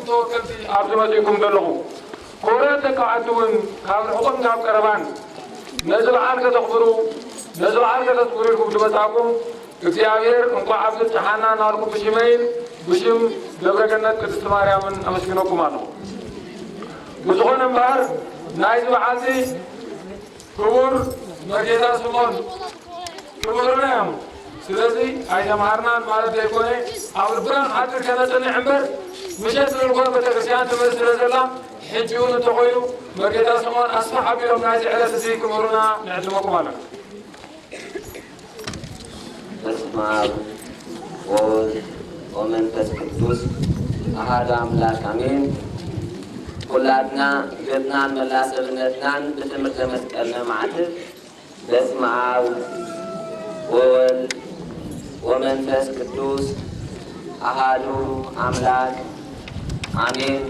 ተወከልቲ ኣብዚ መጺእኩም ዘለኹም ክቡራት ደቂ ዓዲ እውን ካብ ርሑቕን ካብ ቀረባን ነዚ በዓል ከተኽብሩ፣ ነዚ በዓል ከተኽብሩ ኢልኩም ዝመጻእኩም እግዚኣብሔር እንኳዕ ኣብዚ ኣብጽሓና እናበልኩ ብሽመይን ብሽም ደብረ ገነት ቅድስቲ ማርያምን ኣመስግነኩም ኣለኹ። ብዝኾነ እምበኣር ናይዚ በዓል እዚ ክቡር መርጌታ ስምኦን ክቡርና እዮም። ስለዚ ኣይተምሃርናን ማለት ዘይኮነ ኣብ ልብና ሓፂር ከነፅንዕ እምበር ምሸት ዝብል ኮነ ቤተክርስትያን ትምህርቲ ስለ ዘላ ሕጂ እውን እንተኾይኑ መርጌታ ስምኦን ኣስፋሕ ኣቢሎም ናይዚ ዕለት እዚ ክምህሩና ንዕድመኩም ኣለና። በስመ አብ ወወልድ ወመንፈስ ቅዱስ አሐዱ አምላክ አሜን። ኩላትና ገጽናን መላ ሰብነትናን ብትምህርተ መስቀል ነማዕትብ። በስመ አብ ወወልድ ወመንፈስ ቅዱስ አሐዱ አምላክ አሜን።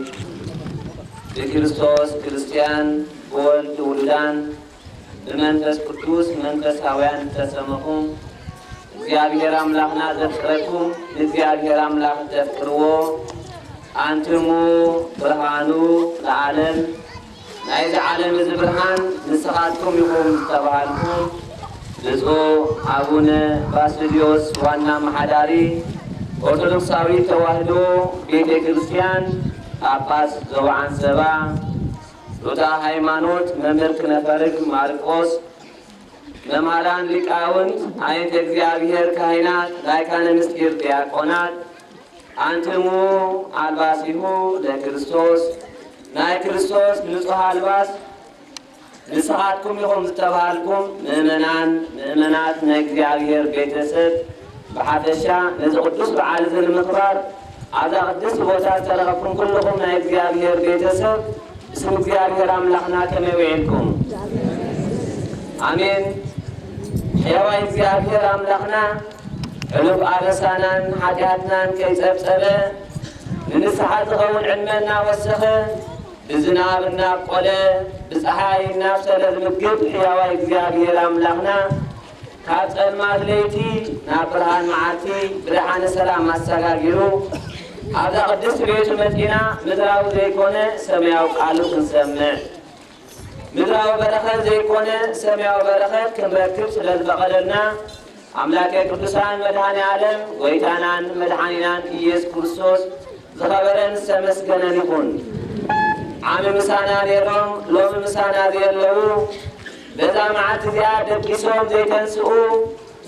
ብክርስቶስ ክርስቲያን ብወልድ ውሉዳን ብመንፈስ ቅዱስ መንፈሳውያን ዝተሰመኹም እግዚኣብሔር ኣምላኽና ዘፍቅረኩም ንእግዚኣብሔር ኣምላኽ ተፍቅርዎ። ኣንትሙ ብርሃኑ ለዓለም ናይዚ ዓለም እዚ ብርሃን ንስኻትኩም ኢኹም ዝተባሃልኩም ብፁዕ ኣቡነ ባስልዮስ ዋና ኣመሓዳሪ ኦርቶዶክሳዊት ተዋህዶ ቤተ ክርስቲያን ጳጳስ ዞባ ዓንሰባ ሩታ ሃይማኖት መምህር ክነፈርግ ማርቆስ መምሃራን ሊቃውንት ኣይንተ እግዚኣብሔር ካህናት ላይካነ ምስጢር ዲያቆናት ኣንትሙ ኣልባሲሁ ለክርስቶስ ናይ ክርስቶስ ንጹሕ ኣልባስ ንስኻትኩም ኢኹም ዝተባሃልኩም ምእመናን ምእመናት ናይ እግዚኣብሔር ቤተሰብ ብሓፈሻ ነዚ ቅዱስ በዓል እዚ ንምኽባር ኣብዛ ቅድስቲ ቦታ ዝተረኸብኩም ኩልኹም ናይ እግዚኣብሔር ቤተሰብ ብስም እግዚኣብሔር ኣምላኽና ከመይ ውዒልኩም? ኣሜን። ሕያዋይ እግዚኣብሔር ኣምላኽና ሕሉፍ ኣበሳናን ሓጢኣትናን ከይጸብጸበ ንንስሓ ዝኸውን ዕድመ እናወሰኸ ብዝናብ እናብቆለ ብፀሓይ እናብሰለ ዝምግብ ሕያዋይ እግዚኣብሔር ኣምላኽና ካብ ጸልማት ለይቲ ናብ ብርሃን መዓልቲ ብደሓነ ሰላም ኣሰጋጊሩ ኣብዛ ቅድስቲ ቤቱ መጺና ምድራዊ ዘይኮነ ሰማያዊ ቃሉ ክንሰምዕ ምድራዊ በረኸት ዘይኮነ ሰማያዊ በረኸት ክንረክብ ስለ ዝፈቐደልና ኣምላከ ቅዱሳን መድኃኔ ዓለም ጎይታናን መድኃኒናን ኢየሱስ ክርስቶስ ዝኸበረን ዝተመስገነን ይኹን። ዓሚ ምሳና ነይሮም ሎሚ ምሳና ዘየለዉ በዛ መዓልቲ እዚኣ ደቂሶም ዘይተንስኡ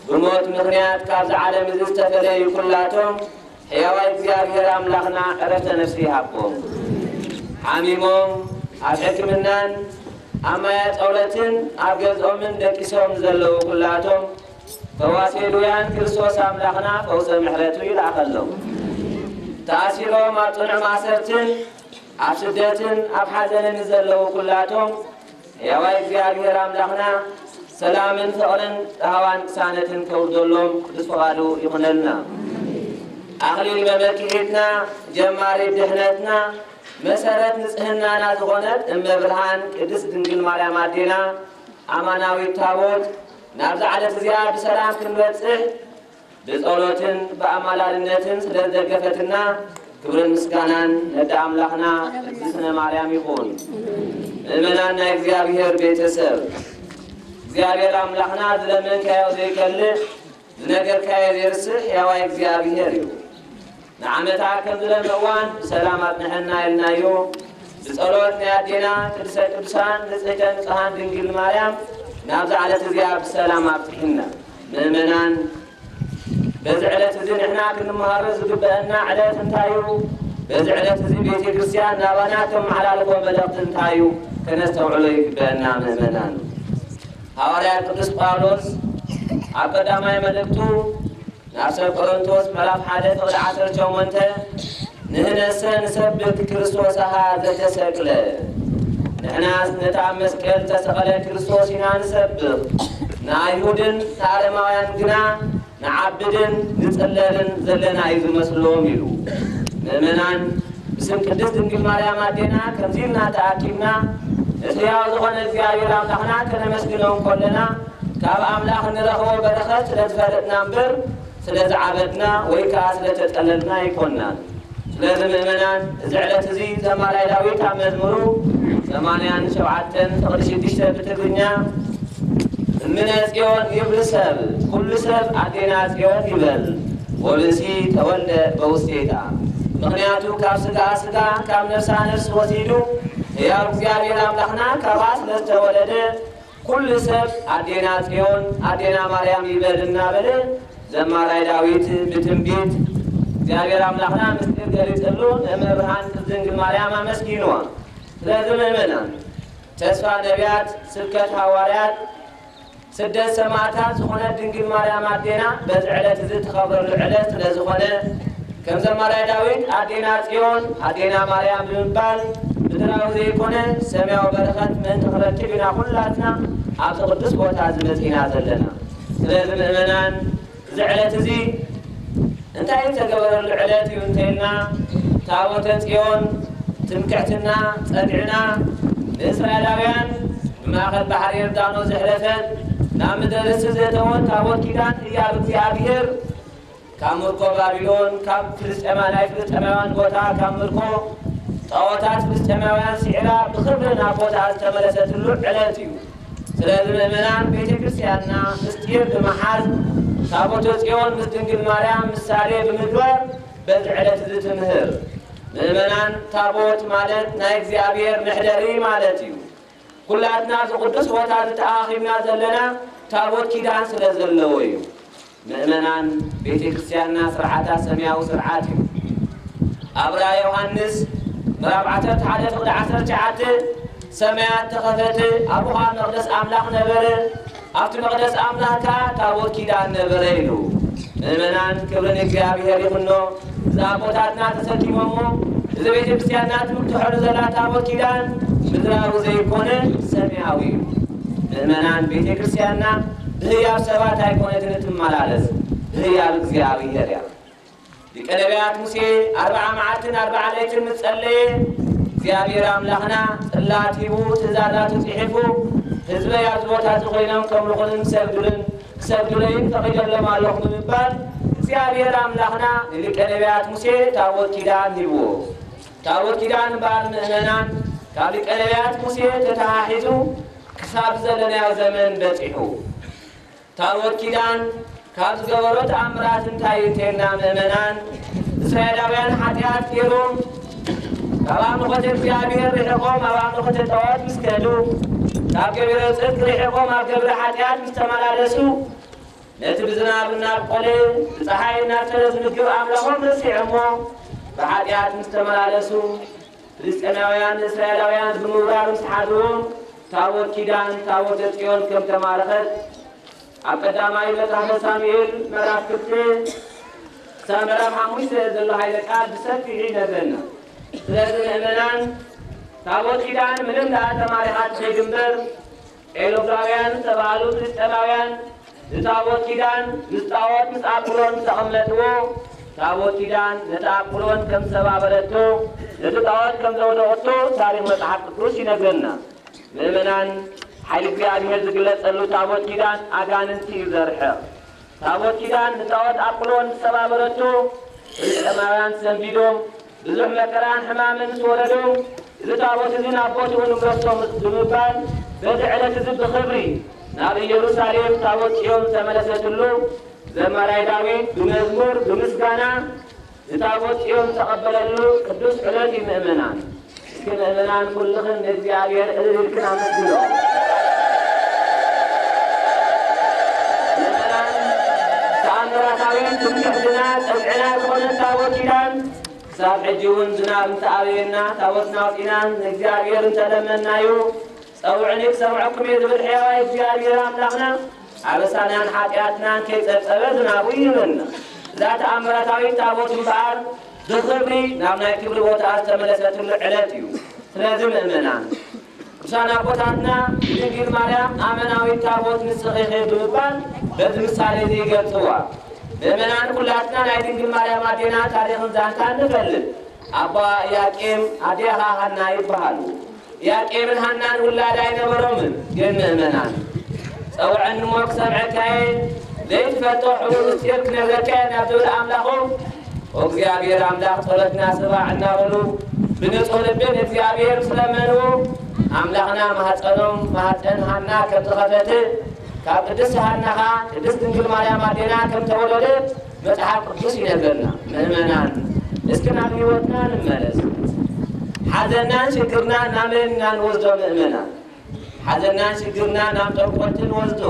ብሞት ምኽንያት ካብዚ ዓለም እዚ ዝተፈለዩ ኩላቶም ሕያዋይ እግዚኣብሔር ኣምላኽና ዕረፍተ ነፍሲ ይሃቦም። ሓሚሞም ኣብ ሕክምናን ኣብ ማያ ጸውለትን ኣብ ገዝኦምን ደቂሶም ዘለዉ ኩላቶም ፈዋሲ ድውያን ክርስቶስ ኣምላኽና ፈውሰ ምሕረቱ ይልኣኸሎም። ተኣሲሮም ኣብ ጽኑዕ ማሰርትን ኣብ ስደትን ኣብ ሓዘንን ዘለዉ ኩላቶም ሕያዋይ እግዚኣብሔር ኣምላኽና ሰላምን ፍቕርን ራህዋን ቅሳነትን ከውርደሎም ቅዱስ ፍቓዱ ይኹነልና። ኣኽሊል መመክሒትና ጀማሪት ድሕነትና መሰረት ንጽህናና ዝኾነት እመ ብርሃን ቅድስት ድንግል ማርያም ኣዴና ኣማናዊት ታቦት ናብዛ ዕለት እዚኣ ብሰላም ክንበጽሕ ብጸሎትን ብኣማላድነትን ስለ ዝደገፈትና ክብርን ምስጋናን ነዳ ኣምላኽና እግዝእትነ ማርያም ይኹን። ምእመናን ናይ እግዚኣብሔር ቤተሰብ እግዚኣብሔር ኣምላኽና ዝለመንካዮ ዘይከልእ ዝነገርካዮ ዘይርስዕ ሕያዋይ እግዚኣብሔር እዩ። ንዓመታ ከም ዝለመ እዋን ብሰላም ኣጽንሐና ኢልናዮ። ብጸሎት ናይ ኣዴና ቅድስተ ቅዱሳን ንጽሕተ ንጹሓን ድንግል ማርያም ናብዛ ዕለት እዚኣ ብሰላም ኣብጽሕና። ምእመናን በዚ ዕለት እዚ ንሕና ክንመሃሮ ዝግበአና ዕለት እንታይ እዩ? በዚ ዕለት እዚ ቤተ ክርስቲያን ናባና ተመሓላልፎ መልእኽቲ እንታይ እዩ? ከነስተውዕሎ ይግበአና ምእመናን። ሃዋርያ ቅዱስ ጳውሎስ ኣብ ቀዳማይ መልእክቱ ናብ ሰብ ቆሮንቶስ ምዕራፍ ሓደ ፍቕዲ ዓሰርተ ሸሞንተ ንሕነሰ ንሰብክ ክርስቶስ ኣሃ ዘተሰቅለ ንሕናስ ነቲ ኣብ መስቀል ዝተሰቐለ ክርስቶስ ኢና ንሰብኽ። ንኣይሁድን ንኣረማውያን ግና ንዓብድን ንጽለልን ዘለና እዩ ዝመስሎም ኢሉ። ምእመናን ብስም ቅድስት ድንግል ማርያም ኣዴና ከምዚ ኢልና ተኣኪብና እቲ ሕያው ዝኾነ እግዚኣብሔር ኣምላኽና ከነመስግኖ እንኮለና ካብ ኣምላኽ እንረኽቦ በረኸት ስለ ዝፈለጥና እምበር ስለ ዝዓበድና ወይ ከኣ ስለ ተጠለልና ኣይኮንናን። ስለዚ ምእመናን፣ እዚ ዕለት እዚ ዘማራይ ዳዊት ኣብ መዝሙሩ ሰማንያን ሸውዓተን ፍቕዲ ሽዱሽተ ብትግርኛ፣ እምነ ጽዮን ይብል ሰብ፣ ኩሉ ሰብ ኣዴና ጽዮን ይበል፣ ወብእሲ ተወልደ በውስቴታ። ምኽንያቱ ካብ ስጋ ስጋ፣ ካብ ነፍሳ ነፍስ ወሲዱ፣ ሕያው እግዚኣብሔር ኣምላኽና ካብኣ ስለ ዝተወለደ፣ ኩሉ ሰብ ኣዴና ጽዮን፣ ኣዴና ማርያም ይበል እናበለ ዘማራይ ዳዊት ብትንቢት እግዚኣብሔር ኣምላኽና ምስጢር ገሊጽሉ ንእመ ብርሃን ቅድስት ድንግል ማርያም ኣመስጊንዋ። ስለዚ ምእመናን፣ ተስፋ ነቢያት፣ ስብከት ሃዋርያት፣ ስደት ሰማዕታት ዝኾነት ድንግል ማርያም ኣዴና በዚ ዕለት እዚ ትኸብረሉ ዕለት ስለ ዝኾነ፣ ከም ዘማራይ ዳዊት ኣዴና ጽዮን፣ ኣዴና ማርያም ብምባል ምድራዊ ዘይኮነ ሰማያዊ በረኸት ምእንቲ ክረክብ ኢና ኩላትና ኣብዚ ቅዱስ ቦታ እዚ መጺና ዘለና። ስለዚ ምእመናን፣ እዚ ዕለት እዚ እንታይ ዝተገበረሉ ዕለት እዩ እንተኢልና፣ ታቦተ ጽዮን ትምክሕትና ጸኒዕና፣ ንእስራኤላውያን ብማእከል ባሕሪ ዮርዳኖስ ዘሕለፈት፣ ናብ ምድረ ርስቲ ዘእተወት ታቦት ኪዳን ህያብ እግዚኣብሔር፣ ካብ ምርኮ ባቢሎን፣ ካብ ፍልስጤማ-፣ ናይ ፍልስጤማውያን ቦታ፣ ካብ ምርኮ ጣዖታት ፍልስጤማውያን ስዒራ ብኽብሪ ናብ ቦታ ዝተመለሰትሉ ዕለት እዩ። ስለዚ ምእመናን፣ ቤተ ክርስቲያንና ምስጢር ብምሓዝ፣ ታቦተ ጽዮን ምስ ድንግል ማርያም ምሳሌ ብምግባር በዚ ዕለት እዚ ትምህር። ምእመናን፣ ታቦት ማለት ናይ እግዚኣብሔር መሕደሪ ማለት እዩ። ኩላትና ኣብዚ ቅዱስ ቦታ ዝተኣኻኺብና ዘለና ታቦት ኪዳን ስለ ዘለዎ እዩ። ምእመናን፣ ቤተ ክርስቲያንና ስርዓታ ሰማያዊ ስርዓት እዩ። ኣብ ራእየ ዮሃንስ ምዕራፍ ዓሰርተ ሓደ ፍቕዲ ዓሰርተ ትሽዓተ፣ ሰማያት ተኸፈተ፣ ኣብኡ ኸዓ መቕደስ ኣምላኽ ነበረ፣ ኣብቲ መቕደስ ኣምላኽ ከኣ ታቦት ኪዳን ነበረ ኢሉ። ምእመናን፣ ክብሪ ንእግዚኣብሔር ይኹኖ። እዚ ኣቦታትና ተሰኪሞሞ፣ እዚ ቤተ ክርስቲያንና ትምክሐሉ ዘላ ታቦት ኪዳን ምድራዊ ዘይኮነ ሰማያዊ እዩ። ምእመናን፣ ቤተ ክርስቲያንና ብህያብ ሰባት ኣይኮነትን እትመላለስ፣ ብህያብ እግዚኣብሔር እያ። ሊቀ ነቢያት ሙሴ ኣርብዓ መዓልትን ኣርብዓ ለይትን ምስ ጸለየ፣ እግዚኣብሔር ኣምላኽና ጽላት ሂቡ፣ ትእዛዛቱ ጽሒፉ፣ ህዝበይ ኣብዚ ቦታ እዚ ኮይኖም ከምልኹንን ክሰግዱልን፣ ክሰግዱለይን ፈቒደሎም ኣለኹ ብምባል፣ እግዚኣብሔር ኣምላኽና ንሊቀ ነቢያት ሙሴ ታቦት ኪዳን ሂብዎ። ታቦት ኪዳን እምበኣር ምእመናን፣ ካብ ሊቀ ነቢያት ሙሴ ተተሓሒዙ ክሳብ ዘለናዮ ዘመን በጺሑ። ታቦት ኪዳን ካብ ዝገበሮ ተኣምራት እንታይ እዩ እንተልና ምእመናን፣ እስራኤላውያን ሓጢኣት ገይሮም ካብ ኣምልኾተ እግዚኣብሔር ርሒቖም ኣብ ኣምልኾተ ጣዖት ምስ ከዱ፣ ካብ ገቢረ ጽድቂ ርሒቖም ኣብ ገብረ ሓጢኣት ምስ ተመላለሱ፣ ነቲ ብዝናብ እናብቆለ ብፀሓይ እናብሰለ ዝምግብ ኣምላኾም ረሲዖሞ ብሓጢኣት ምስ ተመላለሱ፣ ፍልስጤማውያን ንእስራኤላውያን ብምውራር ምስ ሓዝዎም፣ ታቦት ኪዳን፣ ታቦተ ጽዮን ከም ተማረኸት ኣብ ቀዳማይ መጽሓፈ ሳሙኤል ምዕራፍ ክልተ ክሳብ ምዕራፍ ሓሙሽተ ዘሎ ኃይለ ቃል ብሰፊሑ ይነግረና። ስለዚ ምእመናን፣ ታቦት ኪዳን ምንም ደኣ ተማሪኻ ትኸይድ እምበር፣ ኤሎፍላውያን ዝተባህሉ ፍልስጤማውያን ንታቦት ኪዳን ምስ ጣዖት ምስ ኣቁሎን ምስ ኣቐመጥዎ፣ ታቦት ኪዳን ነቲ ኣቁሎን ከም ዝሰባበረቶ፣ ነቲ ጣዖት ከም ዘውደቐቶ ታሪኽ መጽሓፍ ቅዱስ ይነግረና። ምእመናን፣ ሓይሊ እግዚኣብሔር ዝግለጸሉ ታቦት ኪዳን ኣጋንንቲ እዩ ዘርሕቕ። ታቦት ኪዳን ንጣዖት ኣቁሎን ምስ ሰባበረቶ፣ ፍልስጤማውያን ሰንቢዶም፣ ብዙሕ መከራን ሕማምን ምስ ወረዶም፣ እዚ ታቦት እዚ ናብ ቦትኡ ንምለሶ ብምባል፣ በዚ ዕለት እዚ ብኽብሪ ናብ ኢየሩሳሌም ታቦት ጽዮን ዝተመለሰትሉ፣ ዘማራይ ዳዊት ብመዝሙር ብምስጋና ንታቦት ጽዮን ዝተቐበለሉ ቅዱስ ዕለት እዩ። ምእመናን፣ እስኪ ምእመናን ኩልኽን ንእግዚኣብሔር እልል ኢልክን ኣመስግኖ። ምእመናን፣ ተኣምራታዊት ትምክሕትና ጽንዕና ዝኾነት ታቦት ኪዳን፣ ክሳብ ሕጂ እውን ዝናብ እንተኣበየና፣ ታቦትና ኣውጺእና ንእግዚኣብሔር እንተለመንናዮ፣ ጸውዑኒ ክሰምዐኩም እየ ዝብል ሕያዋይ እግዚኣብሔር ኣምላኽና፣ ኣበሳናን ሓጢኣትናን ከይጸብጸበ ዝናቡ ይህበና። እዛ ተኣምራታዊት ታቦት እምበኣር ብኽብሪ ናብ ናይ ክብሪ ቦታኣ ዝተመለሰትሉ ዕለት እዩ። ስለዚ ምእመናን፣ ቅዱሳን ኣቦታትና ንድንግል ማርያም ኣመናዊት ታቦት ንስኺ ኢኺ ብምባል በዚ ምሳሌ እዚ ይገልጽዋ። ምእመናን፣ ኩላትና ናይ ድንግል ማርያም ኣዴና ታሪኽን ዛንታን ንፈልጥ። ኣቦኣ ኢያቄም፣ ኣዴኣ ኸኣ ሃና ይበሃሉ። ኢያቄምን ሃናን ውላድ ኣይነበሮምን። ግን ምእመናን፣ ጸውዐኒ እሞ ክሰምዐካ እየ፣ ዘይትፈልጦ ሕቡእ ምስጢር ክነግረካ እየ ናብ ዝብል ኣምላኾም እግዚኣብሔር ኣምላኽ ጸሎትና ስማዕ እናበሉ ብንጹህ ልቢ ንእግዚኣብሔር ምስ ለመንዎ፣ ኣምላኽና ማህጸኖም ማህጸን ሃና ከም ዝኸፈተ፣ ካብ ቅድስቲ ሃና ኸኣ ቅድስት ድንግል ማርያም ኣዴና ከም ተወለደት መጽሓፍ ቅዱስ ይነግረና። ምእመናን፣ እስኪ ናብ ህይወትና ንመለስ። ሓዘናን ሽግርናን ናብ መን ኢና ንወስዶ? ምእመናን፣ ሓዘናን ሽግርናን ናብ ጠንቆልቲ ንወስዶ።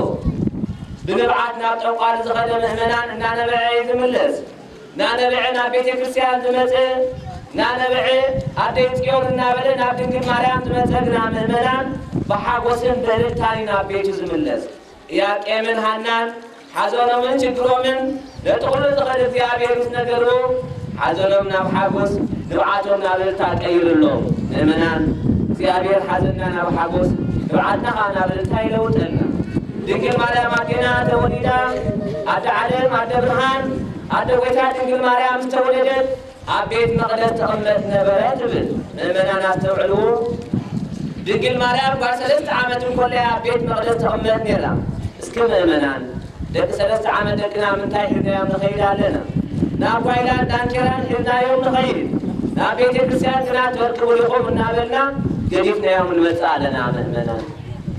ብንብዓት ናብ ጠንቋሊ ዝኸደ ምእመናን እናነበዐ እዩ ዝምለስ። እናነበዐ ናብ ቤተ ክርስቲያን ዝመጸ፣ እናነበዐ ኣደይ ጽዮን እናበለ ናብ ድንግል ማርያም ዝመጸ ግና ምእመናን ብሓጎስን ብእልልታን እዩ ናብ ቤቱ ዝምለስ። ኢያቄምን ሃናን ሓዘኖምን ችግሮምን ነቲ ኩሉ ዝኽእል እግዚኣብሔር ምስ ነገርዎ፣ ሓዘኖም ናብ ሓጎስ፣ ንብዓቶም ናብ እልልታ ቀይርሎም። ምእመናን፣ እግዚኣብሔር ሓዘንና ናብ ሓጎስ፣ ንብዓትና ኸዓ ናብ እልልታ ይለውጠልና። ድንግል ማርያም ኣዴና ተወሊዳ፣ ኣደ ዓለም፣ ኣደ ብርሃን፣ ኣደ ጐይታ ድንግል ማርያም ዝተወለደት ኣብ ቤት መቕደስ ተቐመጥ ነበረ ትብል። ምእመናን ኣስተውዕልዎ። ድንግል ማርያም ጓል ሰለስተ ዓመት እንኮለያ ኣብ ቤት መቕደስ ተቐመጥ ነይራ። እስኪ ምእመናን፣ ደቂ ሰለስተ ዓመት ደቅና ምንታይ ሒዝናዮም ንኸይድ ኣለና? ናብ ጓይላን ዳንኬራን ሒዝናዮም ንኸይድ፣ ናብ ቤተ ክርስቲያን ግና ትወርቂ ብሪኾም እናበልና ገዲፍናዮም ንመጽእ ኣለና። ምእመናን፣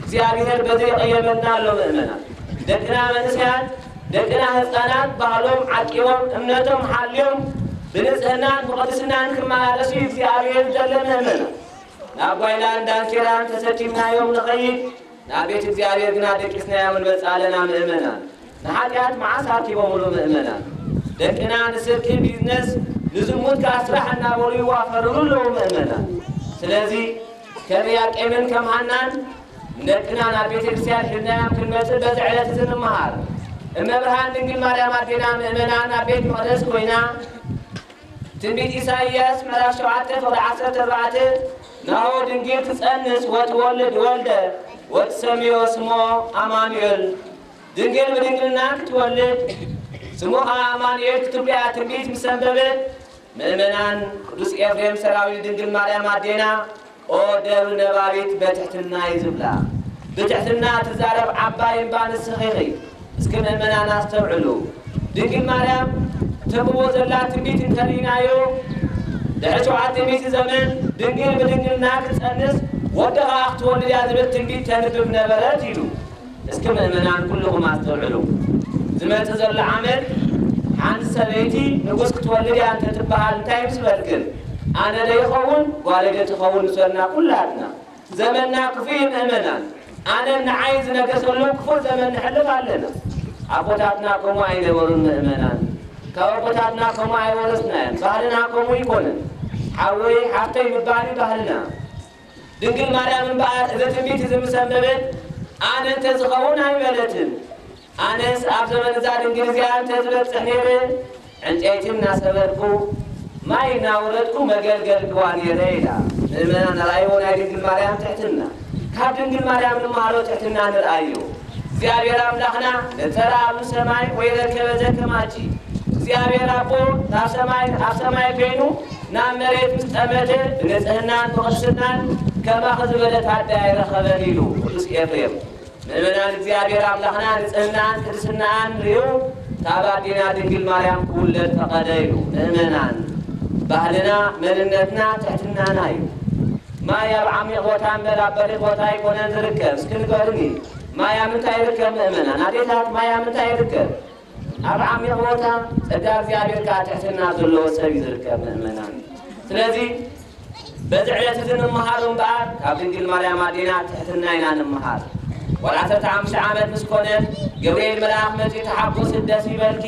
እግዚኣብሔር በዚ ይቕየመልና ኣሎ። ምእመናን፣ ደቅና መንእሰያት፣ ደቅና ህፃናት ባህሎም ዓቂቦም፣ እምነቶም ሓልዮም፣ ብንጽህናን ብቕድስናን ክመላለሱ እዩ እግዚኣብሔር ዝደለ። ምእመናን፣ ናብ ጓይላን ዳንኬራን ተሰኪምናዮም ንኸይድ፣ ናብ ቤት እግዚኣብሔር ግና ደቂስናዮም ንመጽእ ኣለና። ምእመናን፣ ንሓጢኣት መዓስ ኣርኪቦምሉ? ምእመናን፣ ደቅና ንስርቂ፣ ቢዝነስ፣ ንዝሙት ከኣ ስራሕ እናበሉ ይዋፈርሉ ኣለዉ። ምእመናን፣ ስለዚ ከም ኢያቄምን ከም ሃናን ንደቅና ናብ ቤተ ክርስቲያን ሒዝናዮም ክንመጽእ በዚ ዕለት እዚ ንምሃር። እመብርሃን ድንግል ማርያም ኣዴና ምእመናን ኣብ ቤት መቕደስ ኮይና ትንቢት ኢሳይያስ ምዕራፍ ሸውዓተ ፍቕዲ ዓሰርተ ኣርባዕተ፣ ናሆ ድንግል ትጸንስ ወትወልድ ወልደ ወትሰምዮ ስሞ ኣማኑኤል። ድንግል ብድንግልና ክትወልድ ስሙ ኸዓ ኣማኑኤል ክትብልያ ትንቢት ምስ ኣንበበት፣ ምእመናን፣ ቅዱስ ኤፍሬም ሰራዊ ድንግል ማርያም ኣዴና፣ ኦ ደብሪ ነባቢት፣ በትሕትና እዩ ዝብላ። ብትሕትና ትዛረብ ዓባይ እምባ ንስኺ ኢኺ። እስኪ ምእመናን ኣስተውዕሉ። ድንግል ማርያም ተንብቦ ዘላ ትንቢት እንተርኢናዮ፣ ድሕሪ ሸውዓተ ሚእቲ ዘመን ድንግል ብድንግልና ክትጸንስ ወዲ ኸዓ ክትወልድ እያ ዝብል ትንቢት ተንብብ ነበረት ኢሉ። እስኪ ምእመናን ኩልኹም ኣስተውዕሉ። ዝመጽእ ዘሎ ዓመት ሓንቲ ሰበይቲ ንጉስ ክትወልድ እያ እንተትበሃል እንታይ ምስ በልክን? ኣነ ዶ ይኸውን? ጓለይ ዶ ትኸውን? ንሶልና ኩላትና። ዘመንና ክፉእ እዩ ምእመናን። ኣነ ንዓይ ዝነገሰሉ ክፉእ ዘመን ንሕልፍ ኣለና። ኣቦታትና ከምኡ ኣይነበሩን ምእመናን። ካብ ኣቦታትና ከምኡ ኣይወረስናዮን። ባህልና ከምኡ ኣይኮነን። ሓወይ ሓፍተይ ምባል እዩ ባህልና። ድንግል ማርያም እምበኣር እዚ ትንቢት እዚ ምስ ኣንበበት፣ ኣነ እንተዝኸውን ኣይበለትን። ኣነስ ኣብ ዘመን እዛ ድንግል እዚኣ እንተዝበጽሕ ነይረ፣ ዕንጨይቲ እናሰበርኩ፣ ማይ እናወረድኩ መገልገልክዋ ነይረ ኢላ። ምእመናን፣ ርኣይዎ ናይ ድንግል ማርያም ትሕትና። ካብ ድንግል ማርያም ንመሃሮ ትሕትና ንርኣዮ። እግዚኣብሔር ኣምላኽና ነጸረ ኣብ ሰማይ ወይረከበ ዘከማቺ። እግዚኣብሔር ኣቦ ናብ ሰማይ፣ ኣብ ሰማይ ኮይኑ ናብ መሬት ምስ ጠመተ ብንጽህናን ብቕድስናን ከማኺ ዝበለት ኣደ ኣይረኸበን ኢሉ ቅዱስ ኤፍሬም። ምእመናን፣ እግዚኣብሔር ኣምላኽና ንጽህናን ቅድስናን ርእዩ ካብ ኣዴና ድንግል ማርያም ክውለድ ፈቐደ ኢሉ። ምእመናን፣ ባህልና መንነትና ትሕትናና እዩ። ማይ ኣብ ዓሚቕ ቦታ እምበር ኣብ በሪኽ ቦታ ኣይኮነን ዝርከብ። እስኪ ንገሩኒ፣ ማይ ኣብ ምንታይ ይርከብ ምእመናን? ኣዴታት፣ ማይ ኣብ ምንታይ ይርከብ? ኣብ ዓሚቕ ቦታ። ጸጋ እግዚኣብሔር ከኣ ትሕትና ዘለዎ ሰብ እዩ ዝርከብ ምእመናን። ስለዚ በዚ ዕለት እዚ ንምሃር እምበኣር ካብ ድንግል ማርያም ኣዴና ትሕትና ኢና ንምሃር። ጓል ዓሰርተ ሓሙሽተ ዓመት ምስ ኮነት ገብርኤል መልኣኽ መጺኡ ተሓጎሲ ደስ ይበልኪ፣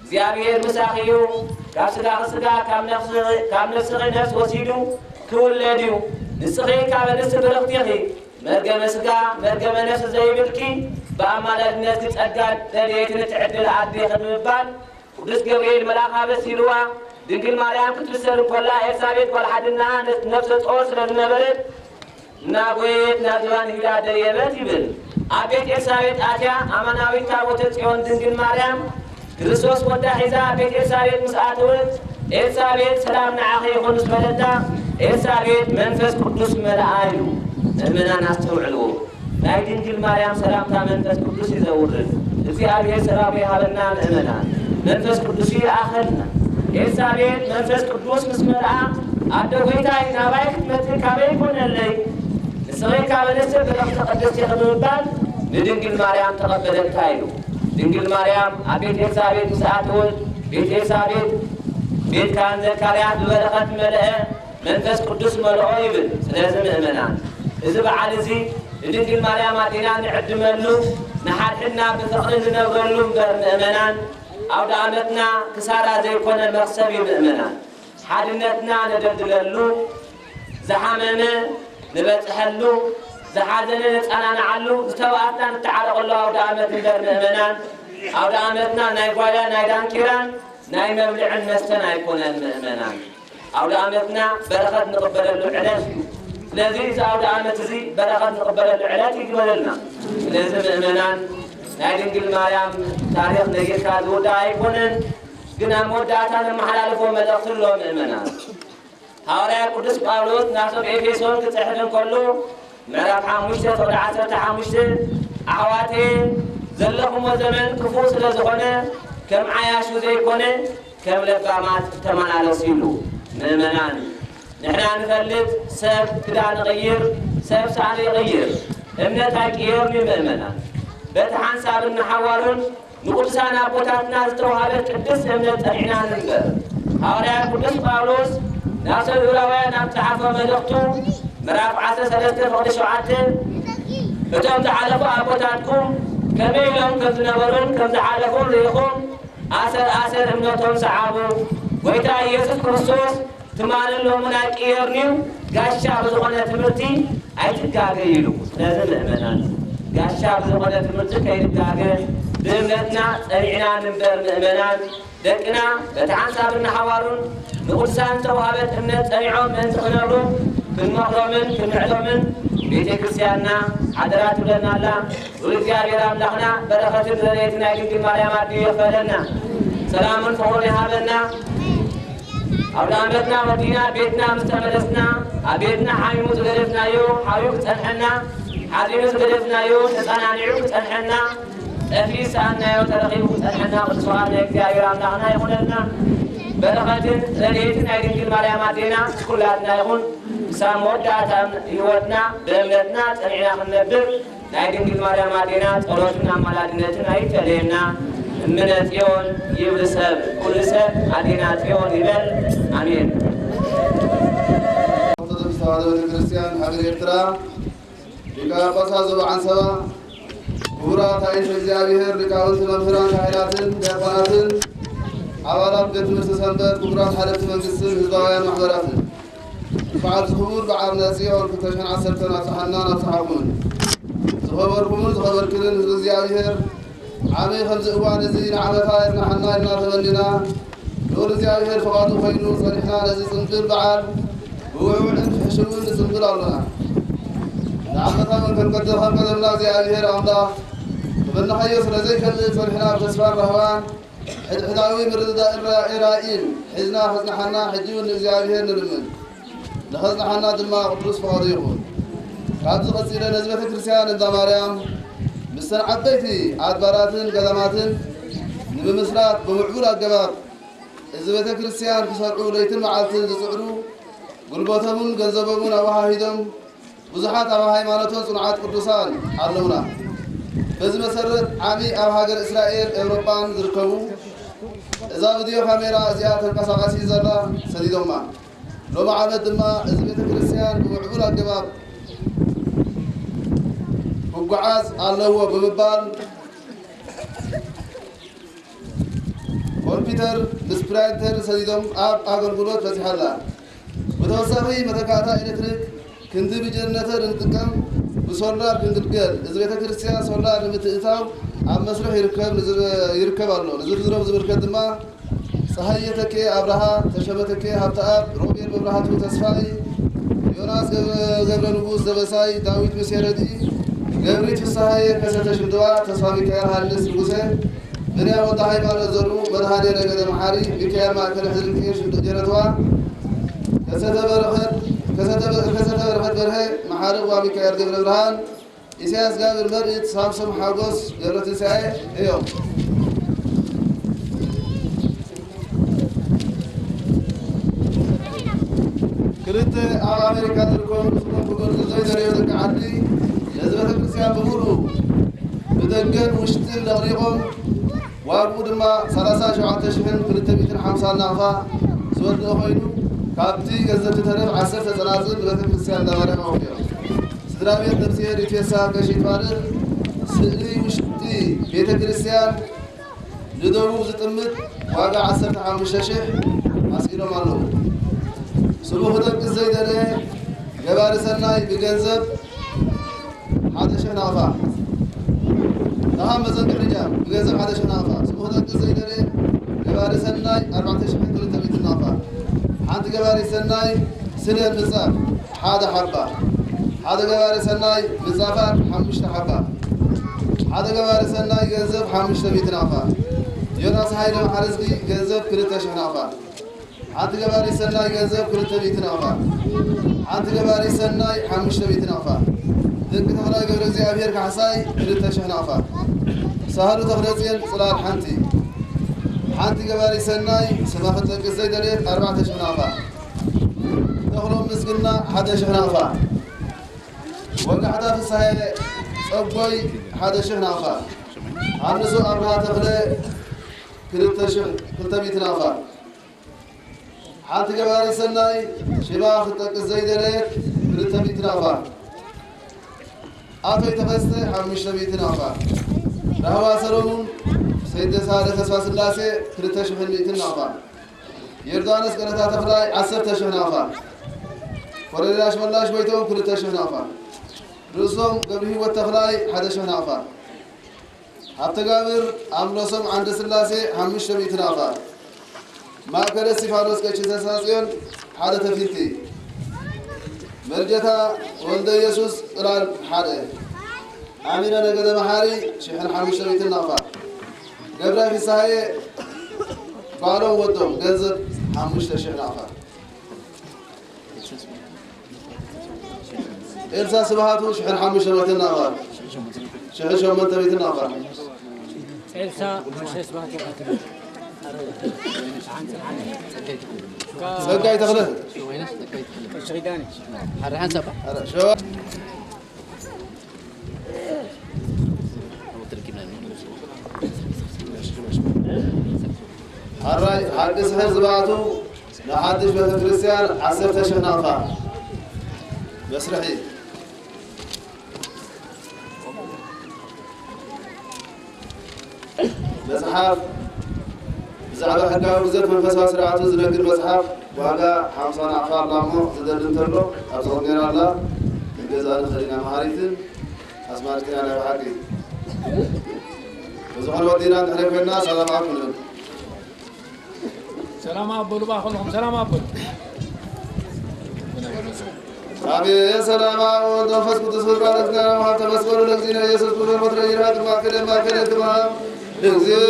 እግዚኣብሔር ምሳኺ እዩ፣ ካብ ስጋኺ ስጋ ካብ ነፍስኺ ካብ ነፍስኺ ነፍሲ ወሲዱ ክውለድ እዩ፣ ንስኺ ካብ ኣንስቲ ብርኽቲ ኢኺ፣ መርገመ ስጋ መርገመ ነፍሲ ዘይብልኪ፣ ብኣማላድነትኪ ጸጋ ረድኤትን ትዕድል ኣዴኺ ብምባል ቅዱስ ገብርኤል መልኣኽ ኣበሲርዋ። ድንግል ማርያም ክትብሰር እንኮላ ኤልሳቤጥ ጓል ሓድና ነፍሰ ጾር ስለ ዝነበረት እናጎየየት ናብ ዝባን ሂዳ ደየበት ይብል። ኣብ ቤት ኤልሳቤጥ ኣትያ ኣማናዊት ታቦተ ጽዮን ድንግል ማርያም ክርስቶስ ወዳ ሒዛ ኣብ ቤት ኤልሳቤጥ ምስ ኣተወት፣ ኤልሳቤጥ ሰላም ንዓኺ ይኹን ምስ በለታ፣ ኤልሳቤጥ መንፈስ ቅዱስ መልኣ ኢሉ። ምእመናን ኣስተውዕልዎ። ናይ ድንግል ማርያም ሰላምታ መንፈስ ቅዱስ እዩ ዘውርድ። እግዚኣብሔር ሰላሙ ይሃበና ምእመናን። መንፈስ ቅዱስ ይልኣኸልና። ኤልሳቤጥ መንፈስ ቅዱስ ምስ መልኣ፣ ኣደ ጐይታይ፣ ናባይ ክትመጽእ ካበይ ይኮነለይ? ንስኺ ካብ ኣንስቲ ብርኽቲ ቅድስቲ ኢኺ ብምባል ንድንግል ማርያም ተቐበለታ ኢሉ። ድንግል ማርያም ኣብ ቤት ኤልሳቤጥ ምስ ኣተወት፣ ቤት ኤልሳቤጥ ቤትካን ዘካርያስ ብበረኸት መለአ፣ መንፈስ ቅዱስ መልኦ ይብል። ስለዚ ምእመናን፣ እዚ በዓል እዚ ንድንግል ማርያም ኣዴና ንዕድመሉ፣ ንሓድሕድና ብፍቕሪ ንነብረሉ እምበር ምእመናን፣ ኣውደ ዓመትና ክሳራ ዘይኮነ መኽሰብ እዩ ምእመናን። ሓድነትና ነደልድለሉ፣ ዝሓመመ ንበጽሐሉ፣ ዝሓዘነ ነጸናንዓሉ፣ ዝተባኣትና ንተዓረቐሉ ኣውደ ዓመት እምበር ምእመናን፣ ኣውደ ዓመትና ናይ ጓይላ ናይ ዳንኪራን ናይ መብልዕን መስተን ኣይኮነን ምእመናን። ኣውደ ዓመትና በረኸት ንቕበለሉ ዕለት እዩ። ስለዚ እዚ ኣውደ ዓመት እዚ በረኸት ንቕበለሉ ዕለት ይግበረልና። ስለዚ ምእመናን፣ ናይ ድንግል ማርያም ታሪኽ ነጊርካ ዝውዳእ ኣይኮነን፣ ግን ኣብ መወዳእታ ነመሓላልፎ መልእኽቲ ኣሎ ምእመናን። ሃዋርያ ቅዱስ ጳውሎስ ናብ ሰብ ኤፌሶን ክጽሕፍ እንከሎ ምዕራፍ ሓሙሽተ ፍቕዲ ዓሰርተ ሓሙሽተ፣ ኣሕዋተየ፣ ዘለኹሞ ዘመን ክፉእ ስለ ዝኾነ፣ ከም ዓያሹ ዘይኮነ፣ ከም ለባማት ተመላለሱ ኢሉ። ምእመናን፣ ንሕና ንፈልጥ፣ ሰብ ክዳን ይቕይር፣ ሰብ ሳእኒ ይቕይር፣ እምነት ኣይቅየርን እዩ ምእመናን። በቲ ሓንሳብን ንሓዋሩን ንቅዱሳን ኣቦታትና ዝተዋህበት ቅድስት እምነት ጸኒዕና ንንበር። ሃዋርያ ቅዱስ ጳውሎስ ናብ ሰብ ዕብራውያን ኣብ ዝጸሓፎ መልእኽቱ ምዕራፍ ዓሰርተ ሰለስተ ፍቕዲ ሸውዓተ፣ እቶም ዝሓለፉ ኣቦታትኩም ከመይ ኢሎም ከም ዝነበሩን ከም ዝሓለፉን ርኢኹም ኣሰር ኣሰር እምነቶም ሰዓቡ። ጐይታ ኢየሱስ ክርስቶስ ትማልን ሎምን ኣይቅየርን እዩ፣ ጋሻ ብዝኾነ ትምህርቲ ኣይትጋገ ኢሉ። ስለዚ ምእመናን፣ ጋሻ ብዝኾነ ትምህርቲ ከይንጋገ ብእምነትና ጸኒዕና ንንበር ምእመናን። ደቅና በቲ ሓንሳብን ንሓዋሩን ንቕዱሳን ዝተዋህበት እምነት ጸኒዖም ምእንቲ ክነብሩ ክንመኽሮምን ክንምዕዶምን ቤተ ክርስቲያንና ሓደራ ትብለና ኣላ። ልዑል እግዚኣብሔር ኣምላኽና በረኸትን ረድኤትን ናይ ድንግል ማርያም ኣድዩ ይኽፈለና። ሰላምን ፍቕሩን ይሃበና። ኣውደ ዓመትና ወዲና ቤትና ምስ ተመለስና፣ ኣብ ቤትና ሓሚሙ ዝገደፍናዮ ሓቢኡ ክጸንሐና፣ ሓዚኑ ዝገደፍናዮ ተጸናኒዑ ክጸንሐና፣ ጠፊኡ ዝሰኣንናዮ ተረኺቡ ክጸንሐና ቅዱስ ፍቓድ ናይ እግዚኣብሔር ኣምላኽና ይኹነልና። በረኸትን ረድኤትን ናይ ድንግል ማርያም ኣዴና ምስ ኩላትና ይኹን። ክሳብ መወዳእታ ህይወትና ብእምነትና ጸኒዕና ክንነብር ናይ ድንግል ማርያም ኣዴና ጸሎትን ኣማላድነትን ኣይፈለየና። እምነ ጽዮን ይብል ሰብ፣ ኩሉ ሰብ ኣዴና ጽዮን ይበል። ኣሜን። ኦርቶዶክስ ተዋህዶ ቤተክርስትያን ሃገር ኤርትራ፣ ሊቀ ጳጳሳት ዞባ ዓንሰባ፣ ክቡራት ኣየንተ እግዚኣብሔር ሊቃውንቲ መምህራን ካህናትን ዲያቆናትን ኣባላት ቤት ትምህርቲ ሰንበት፣ ክቡራት ሓለፍቲ መንግስትን ህዝባውያን ማሕበራትን፣ እንኳዕ ኣብዚ ክቡር በዓል ጽዮን ክልተ ሽሕን ዓሰርተን ኣብጽሓና ኣብጽሓኩምን። ዝኸበርኩምን ዝኸበርክንን ህዝቢ እግዚኣብሔር፣ ዓመይ ከምዚ እዋን እዚ ንዓመታ የጽንሓና ኢልና ተመኒና፣ ልዑል እግዚኣብሔር ፍቓዱ ኮይኑ ጸኒሕና ነዚ ጽምብል በዓል ብውዕውዕን ፍሕሽውን ንጽምብል ኣሎና። ንዓመታ እውን ከም ቀደ-፣ ከም ቀደምና እግዚኣብሔር ኣምላኽ ተመናኻዮ ስለ ዘይፈልጥ ጸኒሕና ብተስፋን ራህዋን ሕድሕዳዊ ምርድዳእን ራ-፣ ራእይን ሒዝና ከጽንሓና ሕጂ እውን ንእግዚኣብሔር ንልምን። ንኸጽንሓና ድማ ቅዱስ ፍቓዱ ይኹን። ካብዚ ቀጺለ ነዚ ቤተ ክርስቲያን እንዳ ማርያም ምስተን ዓበይቲ ኣድባራትን ገዳማትን ንምምስራት ብምዕቡል ኣገባብ እዚ ቤተ ክርስቲያን ክሰርዑ ለይትን መዓልትን ዝጽዕሩ፣ ጉልበቶምን ገንዘቦምን ኣወሃሂዶም ብዙሓት ኣብ ሃይማኖቶም ጽኑዓት ቅዱሳን ኣለውና። በዚ መሰረት ዓሚ ኣብ ሃገር እስራኤል ኤውሮጳን ዝርከቡ እዛ ቪድዮ ካሜራ እዚኣ ተንቀሳቃሲ ዘላ ሰዲዶማ። ሎሚ ዓመት ድማ እዚ ቤተ ክርስቲያን ብምዕቡል ኣገባብ ክጓዓዝ ኣለዎ ብምባል ኮምፒተር ምስ ፕሪንተር ሰዲዶም ኣብ ኣገልግሎት በጺሓ ኣላ። ብተወሳኺ መተካእታ ኤሌክትሪክ ክንዲ ብጀነተር እንጥቀም ብሶላር ክንግልገል እዚ ቤተ ክርስቲያን ሶላር ንምትእታው ኣብ መስርሕ ይርከብ፣ ንዝር-፣ ይርከብ ኣሎ። ንዝርዝሮም ዝምልከት ድማ ጸሃየ ተኬ ኣብርሃ፣ ተሸመ ተኬ ሃብተኣብ፣ ሮቤል መብራህቱ ተስፋይ፣ ዮናስ ገብረ፣ ገብረ ንጉስ ደበሳይ፣ ዳዊት ሙሴ ረድኢ፣ ገብሪት ፍስሃየ ከሰተ ሽንድዋ፣ ተስፋ ሚካኤል ሃንስ ንጉሰ፣ ብንያም ወልደ ሃይማኖት ዘርኡ፣ መድሃኔ ነገደ መሓሪ፣ ሚካኤል ማእከለ ሕዝንኪ ሽንዲ ጀረትዋ፣ ከሰተ በረኸት፣ ከሰተ በ-፣ ከሰተ በረኸት በርሀ፣ መሓሪ እዋ ሚካኤል ገብረ ብርሃን፣ ኢሳያስ ጋብር መርኢት፣ ሳምሶም ሓጎስ ገብረትንሳኤ እዮም። ኣብ ኣሜሪካ ዝርከቡ ንስኹም ክገልጹ ዘይደለዮ ደቂ ዓዲ ነዚ ቤተክርስትያን ብምሉኡ ብደገን ውሽጥን ለቕሊቖም ዋግኡ ድማ ሰላሳ ሸውዓተ ሽሕን ክልተ ሚእትን ሓምሳን ናቕፋ ዝወደአ ኮይኑ ካብቲ ገንዘብ ትተርፍ ዓሰርተ ጸናጽል ንቤተክርስትያን እንዳባረኸ ወፊዮም። ስድራ ቤት ነብስሄር ኢቴሳ ቀሺ ይትባረክ ስእሊ ውሽጢ ቤተክርስትያን ንደቡብ ዝጥምት ዋጋ ዓሰርተ ሓሙሽተ ሽሕ ኣስኢሎም ኣለዉ። ስሙ ክጠቅስ ዘይደለየ ገባሪ ሰናይ ብገንዘብ ሓደ ሽሕ ናቕፋ። ንሃም መዘንግዕ ርጃ ብገንዘብ ሓደ ሽሕ ናቕፋ። ስሙ ክጠቅስ ዘይደለየ ገባሪ ሰናይ ኣርባዕተ ሽሕን ክልተ ሚእትን ናቕፋ። ሓንቲ ገባሪ ሰናይ ስለ ምጻፍ ሓደ ሓባ። ሓደ ገባሪ ሰናይ ምጻፋት ሓሙሽተ ሓባ። ሓደ ገባሪ ሰናይ ገንዘብ ሓሙሽተ ሚእቲ ናቕፋ። ዮናስ ሃይለ መሓረዝጊ ገንዘብ ክልተ ሽሕ ናቕፋ። ሓንቲ ገባሪ ሰናይ ገንዘብ ክልተ ሚእቲ ናቕፋ። ሓንቲ ገባሪ ሰናይ ሓሙሽተ ሚእቲ ናቕፋ። ደቂ ተኽላይ ገብረ እግዚኣብሔር ካሕሳይ ክልተ ሽሕ ናቕፋ። ሳህሉ ተኽለጽዮን ጽላል ሓንቲ። ሓንቲ ገባሪ ሰናይ ስማ ክትጠቅስ ዘይደልየት ኣርባዕተ ሽሕ ናቕፋ። ተኽሎም ምስግና ሓደ ሽሕ ናቕፋ። ወጋሕታ ፍስሃየ ጸጎይ ሓደ ሽሕ ናቕፋ። ኣንሱ ኣብርሃ ተኽለ ክልተ ሽሕ ክልተ ሚእቲ ናቕፋ። ሓንቲ ገባሪ ሰናይ ሽማ ክትጠቅስ ዘይደለየት ክልተ ሚእቲ ናቕፋ። ኣቶይ ተኸስተ ሓሙሽተ ሚእቲ ናቕፋ። ራህዋ ሰሎሙን ሰይደሳለ ተስፋ ስላሴ ክልተ ሽሕን ሚእትን ናቕፋ። ዮርዳኖስ ገነታ ተኽላይ ዓሰርተ ሽሕ ናቕፋ። ኮሎኔል ኣሽመላሽ ጎይትኦም ክልተ ሽሕ ናቕፋ። ርእሶም ገብረሂወት ተኽላይ ሓደ ሽሕ ናቕፋ። ሃብተጋብር ኣምሎሶም ዓንደ ስላሴ ሓሙሽተ ሚእቲ ናቕፋ። ማእከለ እስጢፋኖስ ቀሺ ተስፋጽዮን ሓደ ተፊልቲ። መርጀታ ወልደ ኢየሱስ ጽላል ሓደ። ኣሚነ ነገደ መሓሪ ሽሕን ሓሙሽተ ሚእትን ናቕፋ። ገብረ ፍስሃየ ባሎም ወዶም ገንዘብ ሓሙሽተ ሽሕ ናቕፋ። ኤልሳ ስብሃቱ ሽሕን ሓሙሽተ ሚእትን ናቕፋ። ሽሕን ሸሞንተ ሚእትን ናቕፋ። ኤልሳ ሽሕ ስብሃቱ። ጸጋይ ተኽለ። ቀሺ ኪዳነ። ኣረ፣ ሸዋ። ሓራይ ሓድሽ ሕር ዝባቱ ንሓድሽ ቤተ ክርስቲያን ዓሰርተ ሽሕ ናቕፋ መስርሒ። መጽሓፍ ብዛዕባ ሕጋዊ ግዘት መንፈሳዊ ስርዓቱ ዝነግር መጽሓፍ ዋጋ ሓምሳ ናቕፋ ኣላ እሞ ዝደሊ እንተሎ ኣብ ጸቕሜራ ኣላ። ንገዛ ንኸሊና መሃሪትን ኣስማሪትና ናይ ብሓቂ። ብዝኾነ ወዲና እንድሕር ኮይንና ሰላም ኣኩልን። ሰላም ኣበሉ፣ ባኸልኹም ሰላም ኣበሉ። ኣሜን። ሰላም ኣብ ወልድ መንፈስ ቅዱስ ፍርቃ ለእግዚእነ ወሃብ ተመስገኑ ለእግዚእነ ኢየሱስ ክርስቶስ ወትረ ይርሃ ድማ ክለ ማክለ ድማ ለእግዚእ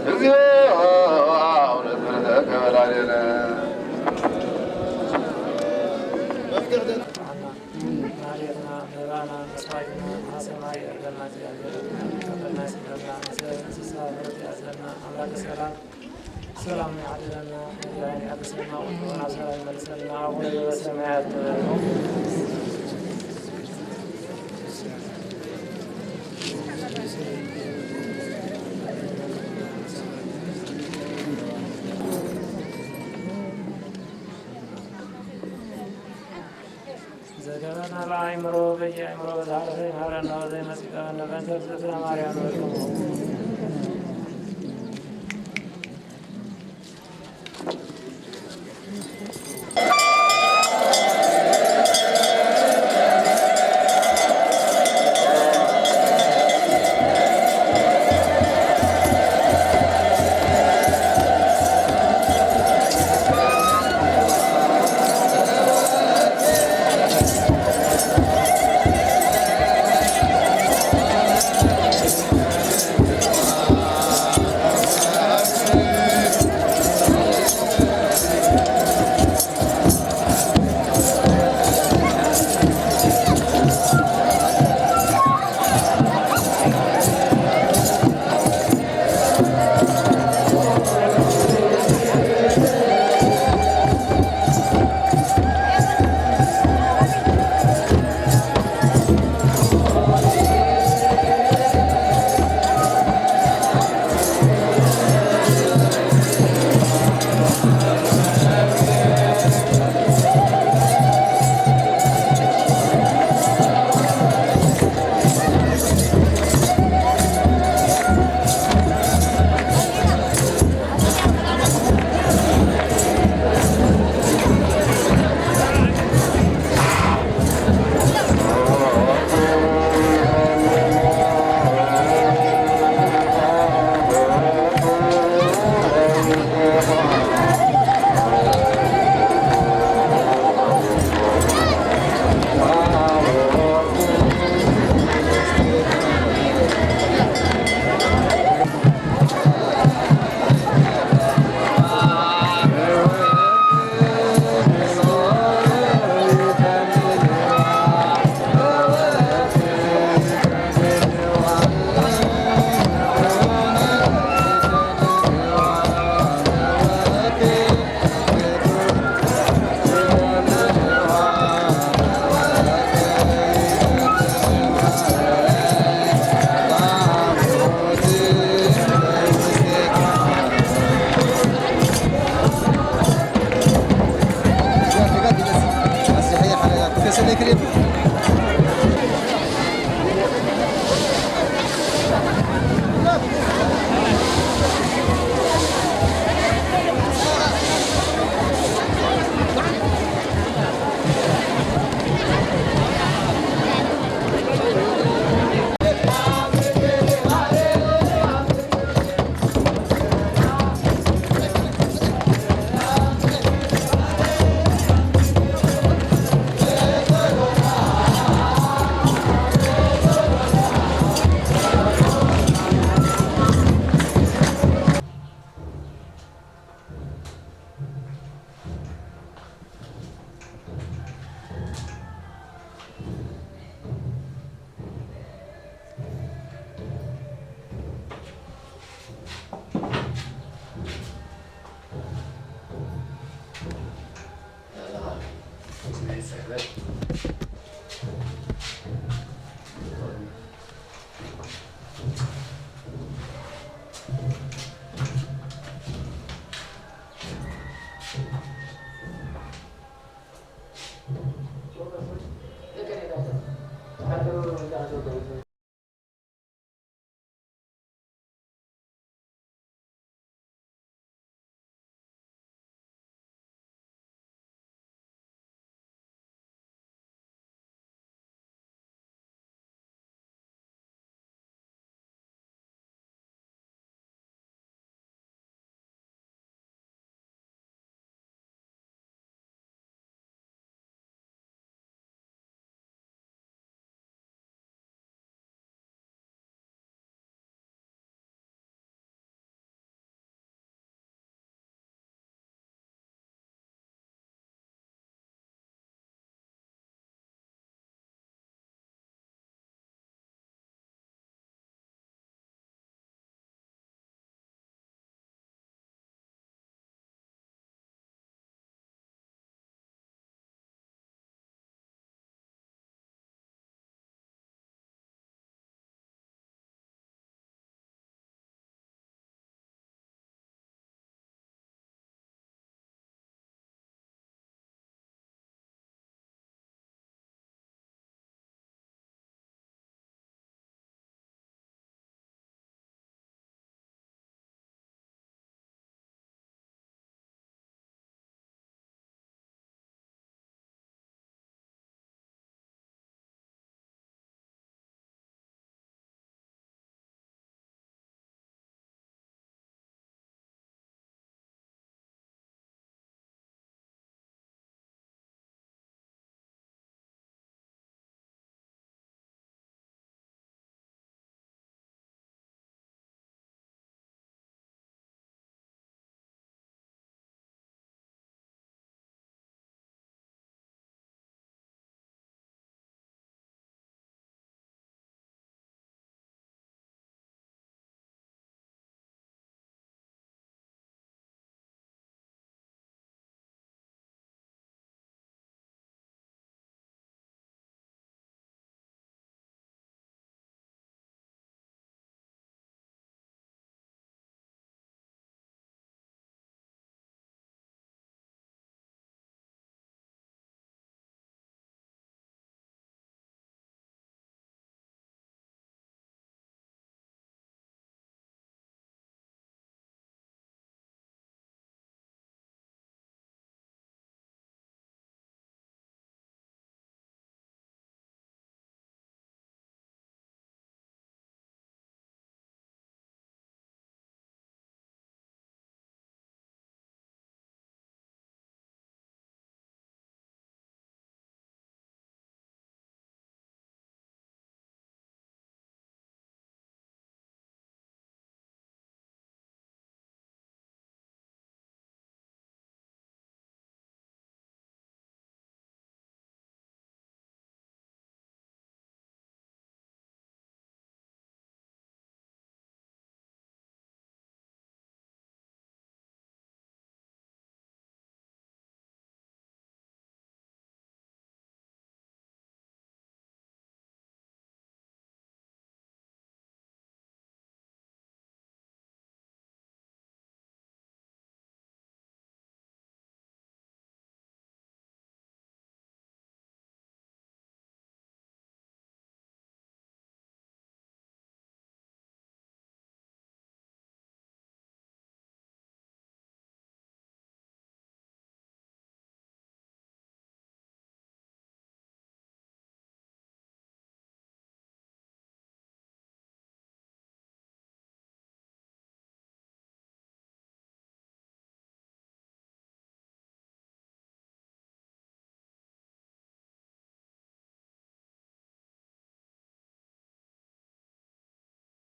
እግዚኦ አቡነ ተወልደ ገብረ ላዕሌነ። ማህሌትና፣ መባና፣ መስዋዕትና፣ አብ ሰማይ የዕርገና፣ እግዚአብሔር ከበና ይስደና፣ ምስለ እንስሳ ምሕረት ያዝለና፣ አምላከ ሰላም ሰላም ያዕድለና፣ እግዚአብሔር ያድሰና፣ ቁጥሩን አብ ሰላም ይመልሰልና፣ አቡነ ዘበሰማያት። ዘገበርና በአእምሮ በየአእምሮ በዛህር ዘይመሃረና ዘይመሲጠና በእንተ እግዝእትነ ማርያም ንበልኩ።